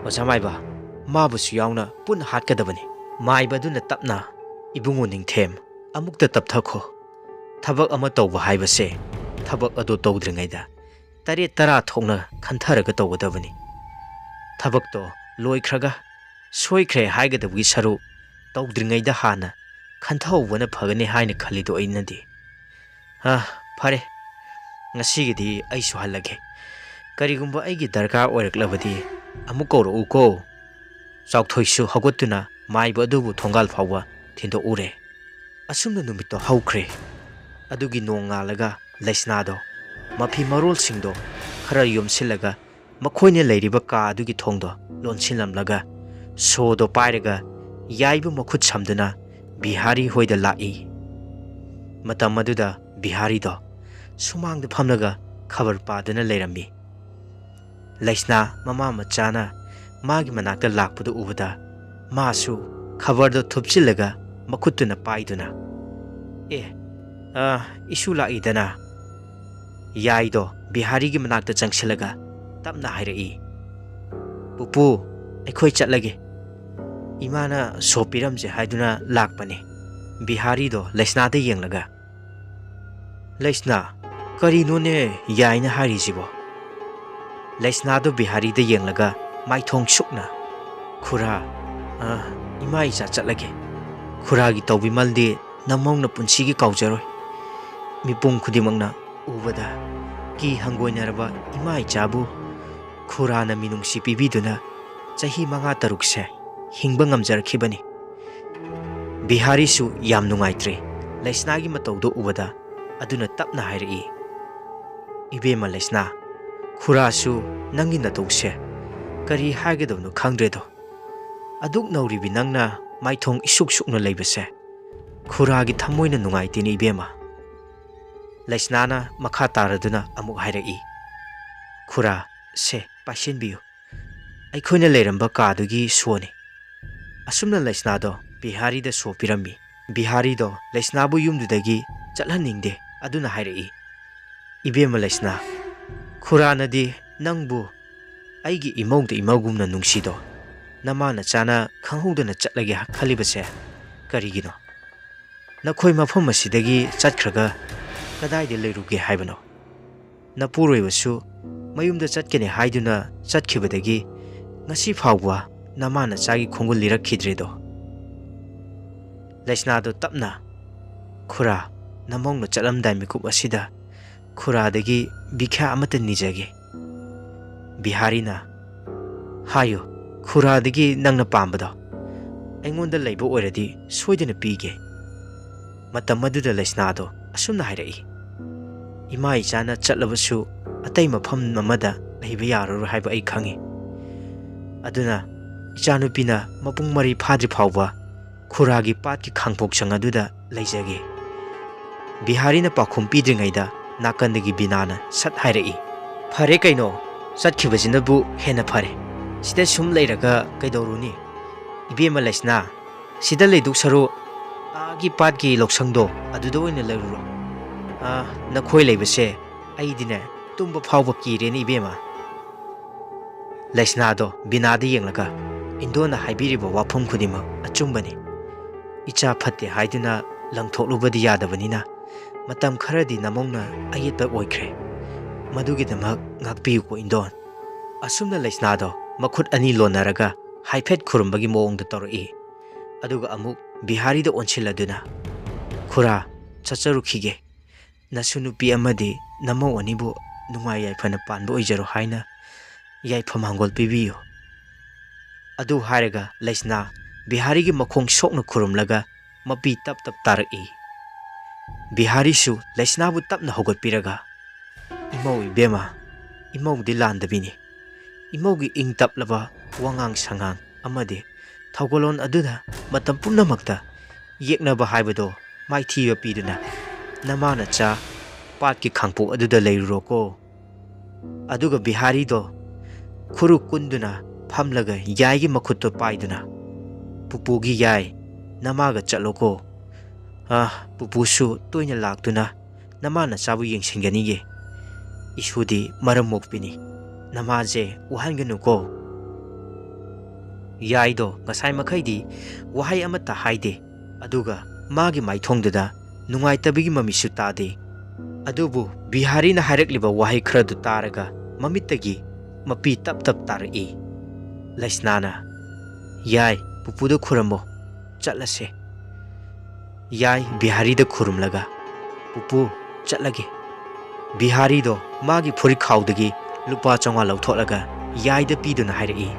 ꯑꯣꯖꯥ ꯃꯥꯏꯕ, ꯃꯥꯕꯨꯁꯨ ꯌꯥꯎꯅ ꯄꯨꯟꯅ ꯍꯥꯠꯀꯗꯕꯅꯤ꯫" ꯃꯥꯏꯕ ꯑꯗꯨꯅ ꯇꯞꯅ, "ꯏꯕꯨꯡꯉꯣ ꯅꯤꯡꯊꯦꯝ, ꯑꯃꯨꯛꯇ ꯇꯞꯊꯈꯣ꯫ ꯊꯕꯛ ꯑꯃ ꯇꯧꯕ ꯍꯥꯏꯕꯁꯦ ꯊꯕꯛ ꯑꯗꯨ ꯇꯧꯗ꯭ꯔꯤꯉꯩꯗ ꯇꯔꯦꯠ ꯇꯔꯥ ꯊꯣꯛꯅ ꯈꯟꯊꯔꯒ ꯇꯧꯒꯗꯕꯅꯤ꯫ ꯊꯕꯛꯇꯣ ꯂꯣꯏꯈ꯭ꯔꯒ ꯁꯣꯏꯈ꯭ꯔꯦ ꯍꯥꯏꯒꯗꯕꯒꯤ ꯁꯔꯨꯛ ꯇꯧꯗ꯭ꯔꯤꯉꯩꯗ ꯍꯥꯟꯅ ꯈꯟꯊꯍꯧꯕꯅ ꯐꯒꯅꯤ ꯍꯥꯏꯅ ꯈꯜꯂꯤꯗꯣ ꯑꯩꯅꯗꯤ꯫ ꯑ, ꯐꯔꯦ, ꯉꯁꯤꯒꯤꯗꯤ ꯑꯩꯁꯨ ꯍꯜꯂꯒꯦ꯫ ꯀꯔꯤꯒꯨꯝꯕ ꯑꯩꯒꯤ ꯗꯔꯀꯥꯔ ꯑꯣꯏꯔꯛꯂꯕꯗꯤ ꯑꯃꯨꯛ ꯀꯧꯔꯛꯎꯀꯣ꯫" ꯆꯥꯎꯊꯣꯏꯁꯨ ꯍꯧꯒꯠꯇꯨꯅ ꯃꯥꯏꯕ ꯑꯗꯨꯕꯨ ꯊꯣꯡꯒꯥꯜ ꯐꯥꯎꯕ ꯊꯤꯟꯗꯣꯛꯎꯔꯦ꯫ ꯑꯁꯨꯝꯅ ꯅꯨꯃꯤꯠꯇꯣ ꯍꯧꯈ꯭ꯔꯦ꯫ ꯑꯗꯨꯒꯤ ꯅꯣꯡꯉꯥꯜꯂꯒ ꯂꯩꯁꯅꯥꯗꯣ ꯃꯐꯤ ꯃꯔꯣꯜꯁꯤꯡꯗꯣ ꯈꯔ ꯌꯣꯝꯁꯤꯜꯂꯒ ꯃꯈꯣꯏꯅ ꯂꯩꯔꯤꯕ ꯀꯥ ꯑꯗꯨꯒꯤ ꯊꯣꯡꯗꯣ ꯂꯣꯟꯁꯤꯜꯂꯝꯂꯒ ꯁꯣꯗꯣ ꯄꯥꯏꯔꯒ ꯌꯥꯏꯕ ꯃꯈꯨꯠ ꯁꯝꯗꯨꯅ ꯕꯤꯍꯥꯔꯤ ꯍꯣꯏꯗ ꯂꯥꯛꯏ꯫ ꯃꯇꯝ ꯑꯗꯨꯗ ꯕꯤꯍꯥꯔꯤꯗꯣ ꯁꯨꯃꯥꯡꯗ ꯐꯝꯂꯒ ꯈꯕꯔ ꯄꯥꯗꯨꯅ ꯂꯩꯔꯝꯃꯤ꯫ ꯂꯩꯁꯅꯥ ꯃꯃꯥ ꯃꯆꯥꯅ ꯃꯥꯒꯤ ꯃꯅꯥꯛꯇ ꯂꯥꯛꯄꯗꯨ ꯎꯕꯗ ꯃꯥꯁꯨ ꯈꯕꯔꯗꯣ ꯊꯨꯞꯆꯤꯜꯂꯒ ꯃꯈꯨꯠꯇꯨꯅ ꯄꯥꯏꯗꯨꯅ, "ꯑꯦ, ꯑ, ꯏꯁꯨ ꯂꯥꯛꯏꯗꯅ?" ꯌꯥꯏꯗꯣ ꯕꯤꯍꯥꯔꯤꯒꯤ ꯃꯅꯥꯛꯇ ꯆꯪꯁꯤꯜꯂꯒ ꯇꯞꯅ ꯍꯥꯏꯔꯛꯏ, "ꯄꯨꯄꯨ, ꯑꯩꯈꯣꯏ ꯆꯠꯂꯒꯦ꯫ ꯏꯃꯥꯅ ꯁꯣ ꯄꯤꯔꯝꯁꯦ ꯍꯥꯏꯗꯨꯅ ꯂꯥꯛꯄꯅꯦ꯫" ꯕꯤꯍꯥꯔꯤꯗꯣ ꯂꯩꯁꯅꯥꯗ ꯌꯦꯡꯂꯒ, "ꯂꯩꯁꯅꯥ, ꯀꯔꯤꯅꯣꯅꯦ ꯌꯥꯏꯅ ꯍꯥꯏꯔꯤꯁꯤꯕꯣ?" ꯂꯩꯁꯅꯥꯗꯨ ꯕꯤꯍꯥꯔꯤꯗ ꯌꯦꯡꯂꯒ ꯃꯥꯏꯊꯣꯡ ꯁꯨꯛꯅ, "ꯈꯨꯔꯥ, ꯑ, ꯏꯃꯥ ꯏꯆꯥ ꯆꯠꯂꯒꯦ꯫ ꯈꯨꯔꯥꯒꯤ ꯇꯧꯕꯤꯃꯜꯗꯤ ꯅꯃꯧꯅ ꯄꯨꯟꯁꯤꯒꯤ ꯀꯥꯎꯖꯔꯣꯏ꯫ ꯃꯤꯄꯨꯝ ꯈꯨꯗꯤꯡꯃꯛꯅ ꯎꯕꯗ ꯀꯤ ꯍꯪꯒꯣꯏꯅꯔꯕ ꯏꯃꯥ ꯏꯆꯥꯕꯨ ꯈꯨꯔꯥꯅ ꯃꯤꯅꯨꯡꯁꯤ ꯄꯤꯕꯤꯗꯨꯅ ꯆꯍꯤ ꯃꯉꯥ ꯇꯔꯨꯛꯁꯦ ꯍꯤꯡꯕ ꯉꯝꯖꯔꯛꯈꯤꯕꯅꯤ꯫" ꯕꯤꯍꯥꯔꯤꯁꯨ ꯌꯥꯝ ꯅꯨꯡꯉꯥꯏꯇ꯭ꯔꯦ꯫ ꯂꯩꯁꯅꯥꯒꯤ ꯃꯇꯧꯗꯨ ꯎꯕꯗ ꯑꯗꯨꯅ ꯇꯞꯅ ꯍꯥꯏꯔꯛꯏ, "ꯏꯕꯦꯝꯃ ꯂꯩꯁꯅꯥ, ꯈꯨꯔꯥꯁꯨ ꯅꯪꯒꯤ ꯅꯇꯧꯁꯦ ꯀꯔꯤ ꯍꯥꯏꯒꯗꯕꯅꯣ ꯈꯪꯗ꯭ꯔꯦꯗꯣ꯫ ꯑꯗꯨꯛ ꯅꯧꯔꯤꯕꯤ ꯅꯪꯅ ꯃꯥꯏꯊꯣꯡ ꯏꯁꯨꯛ ꯁꯨꯛꯅ ꯂꯩꯕꯁꯦ "ꯈꯨꯔꯥꯒꯤ ꯊꯃꯣꯏꯅ ꯅꯨꯡꯉꯥꯏꯇꯦꯅꯦ ꯏꯕꯦꯝꯃ꯫" ꯂꯩꯁꯅꯥꯅ ꯃꯈꯥ ꯇꯥꯔꯗꯨꯅ ꯑꯃꯨꯛ ꯍꯥꯏꯔꯛꯏ, "ꯈꯨꯔꯥ, ꯁꯦ, ꯄꯥꯏꯁꯤꯟꯕꯤꯌꯨ꯫ ꯑꯩꯈꯣꯏꯅ ꯂꯩꯔꯝꯕ ꯀꯥꯗꯨꯒꯤ ꯁꯣꯅꯤ꯫" ꯑꯁꯨꯝꯅ ꯂꯩꯁꯅꯥꯗꯣ ꯕꯤꯍꯥꯔꯤꯗ ꯁꯣ ꯄꯤꯔꯝꯃꯤ꯫ ꯕꯤꯍꯥꯔꯤꯗꯣ ꯂꯩꯁꯅꯥꯕꯨ ꯌꯨꯝꯗꯨꯗꯒꯤ ꯆꯠꯍꯟꯅꯤꯡꯗꯦ꯫ ꯑꯗꯨꯅ ꯍꯥꯏꯔꯛꯏ, "ꯏꯕꯦꯝꯃ ꯂꯩꯁꯅꯥ, ꯈꯨꯔꯥꯅꯗꯤ ꯅꯪꯕꯨ ꯑꯩꯒꯤ ꯏꯃꯧꯗ ꯏꯃꯧꯒꯨꯝꯅ ꯅꯨꯡꯁꯤꯗꯣ, ꯅꯃꯥ ꯅꯆꯥꯅ ꯈꯪꯍꯧꯗꯅ ꯆꯠꯂꯒꯦ ꯈꯜꯂꯤꯕꯁꯦ ꯀꯔꯤꯒꯤꯅꯣ? ꯅꯈꯣꯏ ꯃꯐꯝ ꯑꯁꯤꯗꯒꯤ ꯆꯠꯈ꯭ꯔꯒ ꯀꯗꯥꯏꯗ ꯂꯩꯔꯨꯒꯦ ꯍꯥꯏꯕꯅꯣ? ꯅꯄꯨꯔꯣꯏꯕꯁꯨ ꯃꯌꯨꯝꯗ ꯆꯠꯀꯅꯤ ꯍꯥꯏꯗꯨꯅ ꯆꯠꯈꯤꯕꯗꯒꯤ ꯉꯁꯤ ꯐꯥꯎꯕ ꯅꯃꯥ ꯅꯆꯥꯒꯤ ꯈꯣꯡꯒꯨꯜ ꯂꯤꯔꯛꯈꯤꯗ꯭ꯔꯦꯗꯣ꯫" ꯂꯩꯁꯅꯥꯗꯣ ꯇꯞꯅ, "ꯈꯨꯔꯥ, ꯅꯃꯧꯅ ꯆꯠꯂꯝꯗꯥꯏ ꯃꯤꯀꯨꯞ ꯑꯁꯤꯗ ꯈꯨꯔꯥꯗꯒꯤ ꯚꯤꯈ꯭ꯌꯥ ꯑꯃꯠꯇ ꯅꯤꯖꯒꯦ꯫" ꯕꯤꯍꯥꯔꯤꯅ, "ꯍꯥꯏꯌꯨ, ꯈꯨꯔꯥꯗꯒꯤ ꯅꯪꯅ ꯄꯥꯝꯕꯗꯣ ꯑꯩꯉꯣꯟꯗ ꯂꯩꯕ ꯑꯣꯏꯔꯗꯤ ꯁꯣꯏꯗꯅ ꯄꯤꯒꯦ꯫" ꯃꯇꯝ ꯑꯗꯨꯗ ꯂꯩꯁꯅꯥꯗꯣ ꯑꯁꯨꯝꯅ ꯍꯥꯏꯔꯛꯏ, "ꯏꯃꯥ ꯏꯆꯥꯅ ꯆꯠꯂꯕꯁꯨ ꯑꯇꯩ ꯃꯐꯝ ꯑꯃꯗ ꯂꯩꯕ ꯌꯥꯔꯔꯣꯏ ꯍꯥꯏꯕ ꯑꯩ ꯈꯪꯏ꯫ ꯑꯗꯨꯅ ꯏꯆꯥꯅꯨꯄꯤꯅ ꯃꯄꯨꯡ ꯃꯔꯩ ꯐꯥꯗ꯭ꯔꯤ ꯐꯥꯎꯕ ꯈꯨꯔꯥꯒꯤ ꯄꯥꯠꯀꯤ ꯈꯥꯡꯄꯣꯛꯁꯪ ꯑꯗꯨꯗ ꯂꯩꯖꯒꯦ꯫" ꯕꯤꯍꯥꯔꯤꯅ ꯄꯥꯎꯈꯨꯝ ꯄꯤꯗ꯭ꯔꯤꯉꯩꯗ ꯅꯥꯀꯟꯗꯒꯤ ꯕꯤꯅꯥꯅ ꯁꯠ ꯍꯥꯏꯔꯛꯏ, "ꯐꯔꯦ ꯀꯩꯅꯣ, ꯆꯠꯈꯤꯕꯁꯤꯅꯕꯨ ꯍꯦꯟꯅ ꯐꯔꯦ꯫ ꯁꯤꯗ ꯁꯨꯝ ꯂꯩꯔꯒ ꯀꯩꯗꯧꯔꯨꯅꯤ? ꯏꯕꯦꯝꯃ ꯂꯩꯁꯅꯥ, ꯁꯤꯗ ꯂꯩꯗꯧ ꯁꯔꯨꯛ ꯑꯥꯒꯤ ꯄꯥꯠꯀꯤ ꯂꯧꯁꯪꯗꯣ ꯑꯗꯨꯗ ꯑꯣꯏꯅ ꯂꯩꯔꯨꯔꯣ꯫ ꯑꯥ, ꯅꯈꯣꯏ ꯂꯩꯕꯁꯦ ꯑꯩꯗꯤꯅꯦ ꯇꯨꯝꯕ ꯐꯥꯎꯕ ꯀꯤꯔꯦꯅꯦ ꯏꯕꯦꯝꯃ꯫" ꯂꯩꯁꯅꯥꯗꯣ ꯕꯤꯅꯥꯗ ꯌꯦꯡꯂꯒ, "ꯏꯟꯗꯣꯅ ꯍꯥꯏꯕꯤꯔꯤꯕ ꯋꯥꯐꯝ ꯈꯨꯗꯤꯡꯃꯛ ꯑꯆꯨꯝꯕꯅꯤ꯫ ꯏꯆꯥ ꯐꯠꯇꯦ ꯍꯥꯏꯗꯨꯅ ꯂꯪꯊꯣꯛꯂꯨꯕꯗꯤ ꯌꯥꯗꯕꯅꯤꯅ ꯃꯇꯝ ꯈꯔꯗꯤ ꯅꯃꯧꯅ ꯑꯌꯦꯠꯄ ꯑꯣꯏꯈ꯭ꯔꯦ꯫ ꯃꯗꯨꯒꯤꯗꯃꯛ ꯉꯥꯛꯄꯤꯌꯨꯀꯣ ꯏꯟꯗꯣꯟ꯫" ꯑꯁꯨꯝꯅ ꯂꯩꯁꯅꯥꯗꯣ ꯃꯈꯨꯠ ꯑꯅꯤ ꯂꯣꯟꯅꯔꯒ ꯍꯥꯏꯐꯦꯠ ꯈꯨꯔꯨꯝꯕꯒꯤ ꯃꯑꯣꯡꯗ ꯇꯧꯔꯛꯏ꯫ ꯑꯗꯨꯒ ꯑꯃꯨꯛ ꯕꯤꯍꯥꯔꯤꯗ ꯑꯣꯟꯁꯤꯜꯂꯗꯨꯅ, "ꯈꯨꯔꯥ, ꯆꯠꯆꯔꯨꯈꯤꯒꯦ꯫ ꯅꯁꯨ ꯅꯨꯄꯤ ꯑꯃꯗꯤ ꯅꯃꯧ ꯑꯅꯤꯕꯨ ꯅꯨꯡꯉꯥꯏ ꯌꯥꯏꯐꯅ ꯄꯥꯟꯕ ꯑꯣꯏꯖꯔꯣ ꯍꯥꯏꯅ ꯌꯥꯏꯐ ꯃꯥꯡꯒꯣꯜ ꯄꯤꯕꯤꯌꯨ꯫" ꯑꯗꯨ ꯍꯥꯏꯔꯒ ꯂꯩꯁꯅꯥ ꯕꯤꯍꯥꯔꯤꯒꯤ ꯃꯈꯣꯡ ꯁꯣꯛꯅ ꯈꯨꯔꯨꯝꯂꯒ ꯃꯄꯤ ꯇꯞ ꯇꯞ ꯇꯥꯔꯛꯏ꯫ ꯕꯤꯍꯥꯔꯤꯁꯨ ꯂꯩꯁꯅꯥꯕꯨ ꯇꯞꯅ ꯍꯧꯒꯠꯄꯤꯔꯒ, "ꯏꯃꯧ ꯏꯕꯦꯝꯃ, ꯏꯃꯧꯗꯤ ꯂꯥꯟꯗꯕꯤꯅꯤ꯫ ꯏꯃꯧꯒꯤ ꯏꯪ ꯇꯞꯂꯕ ꯋꯥꯉꯥꯡ ꯁꯉꯥꯡ ꯑꯃꯗꯤ ꯊꯧꯒꯜꯂꯣꯟ ꯑꯗꯨꯗ ꯃꯇꯝ ꯄꯨꯝꯅꯃꯛꯇ ꯌꯦꯛꯅꯕ ꯍꯥꯏꯕꯗꯣ ꯃꯥꯏꯊꯤꯕ ꯄꯤꯗꯨꯅ ꯅꯃꯥ ꯅꯆꯥ ꯄꯥꯠꯀꯤ ꯈꯥꯡꯄꯣꯛ ꯑꯗꯨꯗ ꯂꯩꯔꯨꯔꯣꯀꯣ꯫ ꯑꯗꯨꯒ ꯕꯤꯍꯥꯔꯤꯗꯣ ꯈꯨꯔꯨ ꯀꯨꯟꯗꯨꯅ ꯐꯝꯂꯒ ꯌꯥꯏꯒꯤ ꯃꯈꯨꯠꯇꯣ ꯄꯥꯏꯗꯨꯅ, "ꯄꯨꯄꯨꯒꯤ ꯌꯥꯏ, ꯅꯃꯥꯒ ꯆꯠꯂꯣꯀꯣ꯫ ꯑꯥ, ꯄꯨꯄꯨꯁꯨ ꯇꯣꯏꯅ ꯂꯥꯛꯇꯨꯅ ꯅꯃꯥ ꯅꯆꯥꯕꯨ ꯌꯦꯡꯁꯤꯟꯒꯅꯤꯌꯦ꯫ ꯏꯁꯨꯗꯤ ꯃꯔꯝ ꯃꯣꯛꯄꯤꯅꯤ, ꯅꯃꯥꯁꯦ ꯋꯥꯍꯟꯒꯅꯨꯀꯣ꯫" ꯌꯥꯏꯗꯣ ꯉꯁꯥꯏ ꯃꯈꯩꯗꯤ ꯋꯥꯍꯩ ꯑꯃꯠꯇ ꯍꯥꯏꯗꯦ, ꯑꯗꯨꯒ ꯃꯥꯒꯤ ꯃꯥꯏꯊꯣꯡꯗꯨꯗ ꯅꯨꯡꯉꯥꯏꯇꯕꯒꯤ ꯃꯃꯤꯁꯨ ꯇꯥꯗꯦ꯫ ꯑꯗꯨꯕꯨ ꯕꯤꯍꯥꯔꯤꯅ ꯍꯥꯏꯔꯛꯂꯤꯕ ꯋꯥꯍꯩ ꯈꯔꯗꯨ ꯇꯥꯔꯒ ꯃꯃꯤꯠꯇꯒꯤ ꯃꯄꯤ ꯇꯞ ꯇꯞ ꯇꯥꯔꯛꯏ꯫ ꯂꯩꯁꯅꯥꯅ, "ꯌꯥꯏ, ꯄꯨꯄꯨꯗ ꯈꯨꯔꯝꯃꯣ, ꯆꯠꯂꯁꯦ꯫" ꯌꯥꯏ ꯕꯤꯍꯥꯔꯤꯗ ꯈꯨꯔꯨꯝꯂꯒ, "ꯄꯨꯄꯨ, ꯆꯠꯂꯒꯦ꯫" ꯕꯤꯍꯥꯔꯤꯗꯣ ꯃꯥꯒꯤ ꯐꯨꯔꯤꯠꯈꯥꯎꯗꯒꯤ ꯂꯨꯄꯥ ꯆꯥꯝꯃꯉꯥ ꯂꯧꯊꯣꯛꯂꯒ ꯌꯥꯏꯗ ꯄꯤꯗꯨꯅ ꯍꯥꯏꯔꯛꯏ,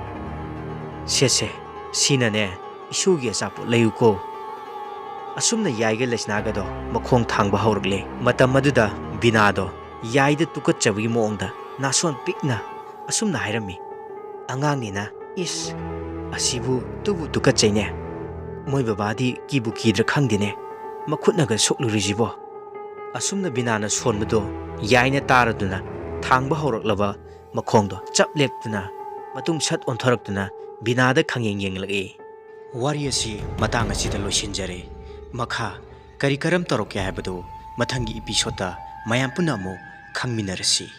"ꯁꯦ ꯁꯦ, ꯁꯤꯅꯅꯦ ꯏꯁꯨꯒꯤ ꯑꯆꯥꯄꯣꯠ ꯂꯩꯌꯨꯀꯣ꯫" ꯑꯁꯨꯝꯅ ꯌꯥꯏꯒ ꯂꯩꯁꯅꯥꯒꯗꯣ ꯃꯈꯣꯡ ꯊꯥꯡꯕ ꯍꯧꯔꯛꯂꯦ꯫ ꯃꯇꯝ ꯑꯗꯨꯗ ꯕꯤꯅꯥꯗꯣ ꯌꯥꯏꯗ ꯇꯨꯀꯠꯆꯕꯒꯤ ꯃꯑꯣꯡꯗ ꯅꯥꯁꯣꯟ ꯄꯤꯛꯅ ꯑꯁꯨꯝꯅ ꯍꯥꯏꯔꯝꯃꯤ, "ꯑꯉꯥꯡꯅꯤꯅ, ꯏꯁ, ꯑꯁꯤꯕꯨ ꯇꯨꯕꯨ ꯇꯨꯀꯠꯆꯩꯅꯦ꯫ ꯃꯣꯏ ꯕꯕꯥꯗꯤ ꯀꯤꯕꯨ ꯀꯤꯗ꯭ꯔꯥ ꯈꯪꯗꯦꯅꯦ, ꯃꯈꯨꯠꯅꯒ ꯁꯣꯛꯂꯨꯔꯤꯁꯤꯕꯣ?" ꯑꯁꯨꯝꯅ ꯕꯤꯅꯥꯅ ꯁꯣꯟꯕꯗꯣ ꯌꯥꯏꯅ ꯇꯥꯔꯗꯨꯅ ꯊꯥꯡꯕ ꯍꯧꯔꯛꯂꯕ ꯃꯈꯣꯡꯗꯣ ꯆꯞ ꯂꯦꯞꯇꯨꯅ ꯃꯇꯨꯡ ꯁꯠ ꯑꯣꯟꯊꯣꯔꯛꯇꯨꯅ ꯕꯤꯅꯥꯗ ꯈꯪꯌꯦꯡ ꯌꯦꯡꯂꯛꯏ꯫ ꯋꯥꯔꯤ ꯑꯁꯤ ꯃꯇꯥꯡ ꯑꯁꯤꯗ ꯂꯣꯏꯁꯤꯟꯖꯔꯦ꯫ ꯃꯈꯥ ꯀꯔꯤ ꯀꯔꯝ ꯇꯧꯔꯛꯀꯦ ꯍꯥꯏꯕꯗꯨ ꯃꯊꯪꯒꯤ ꯏꯄꯤꯁꯣꯠꯇ ꯃꯌꯥꯝ ꯄꯨꯟꯅ ꯑꯃꯨꯛ ꯈꯪꯃꯤꯟꯅꯔꯁꯤ꯫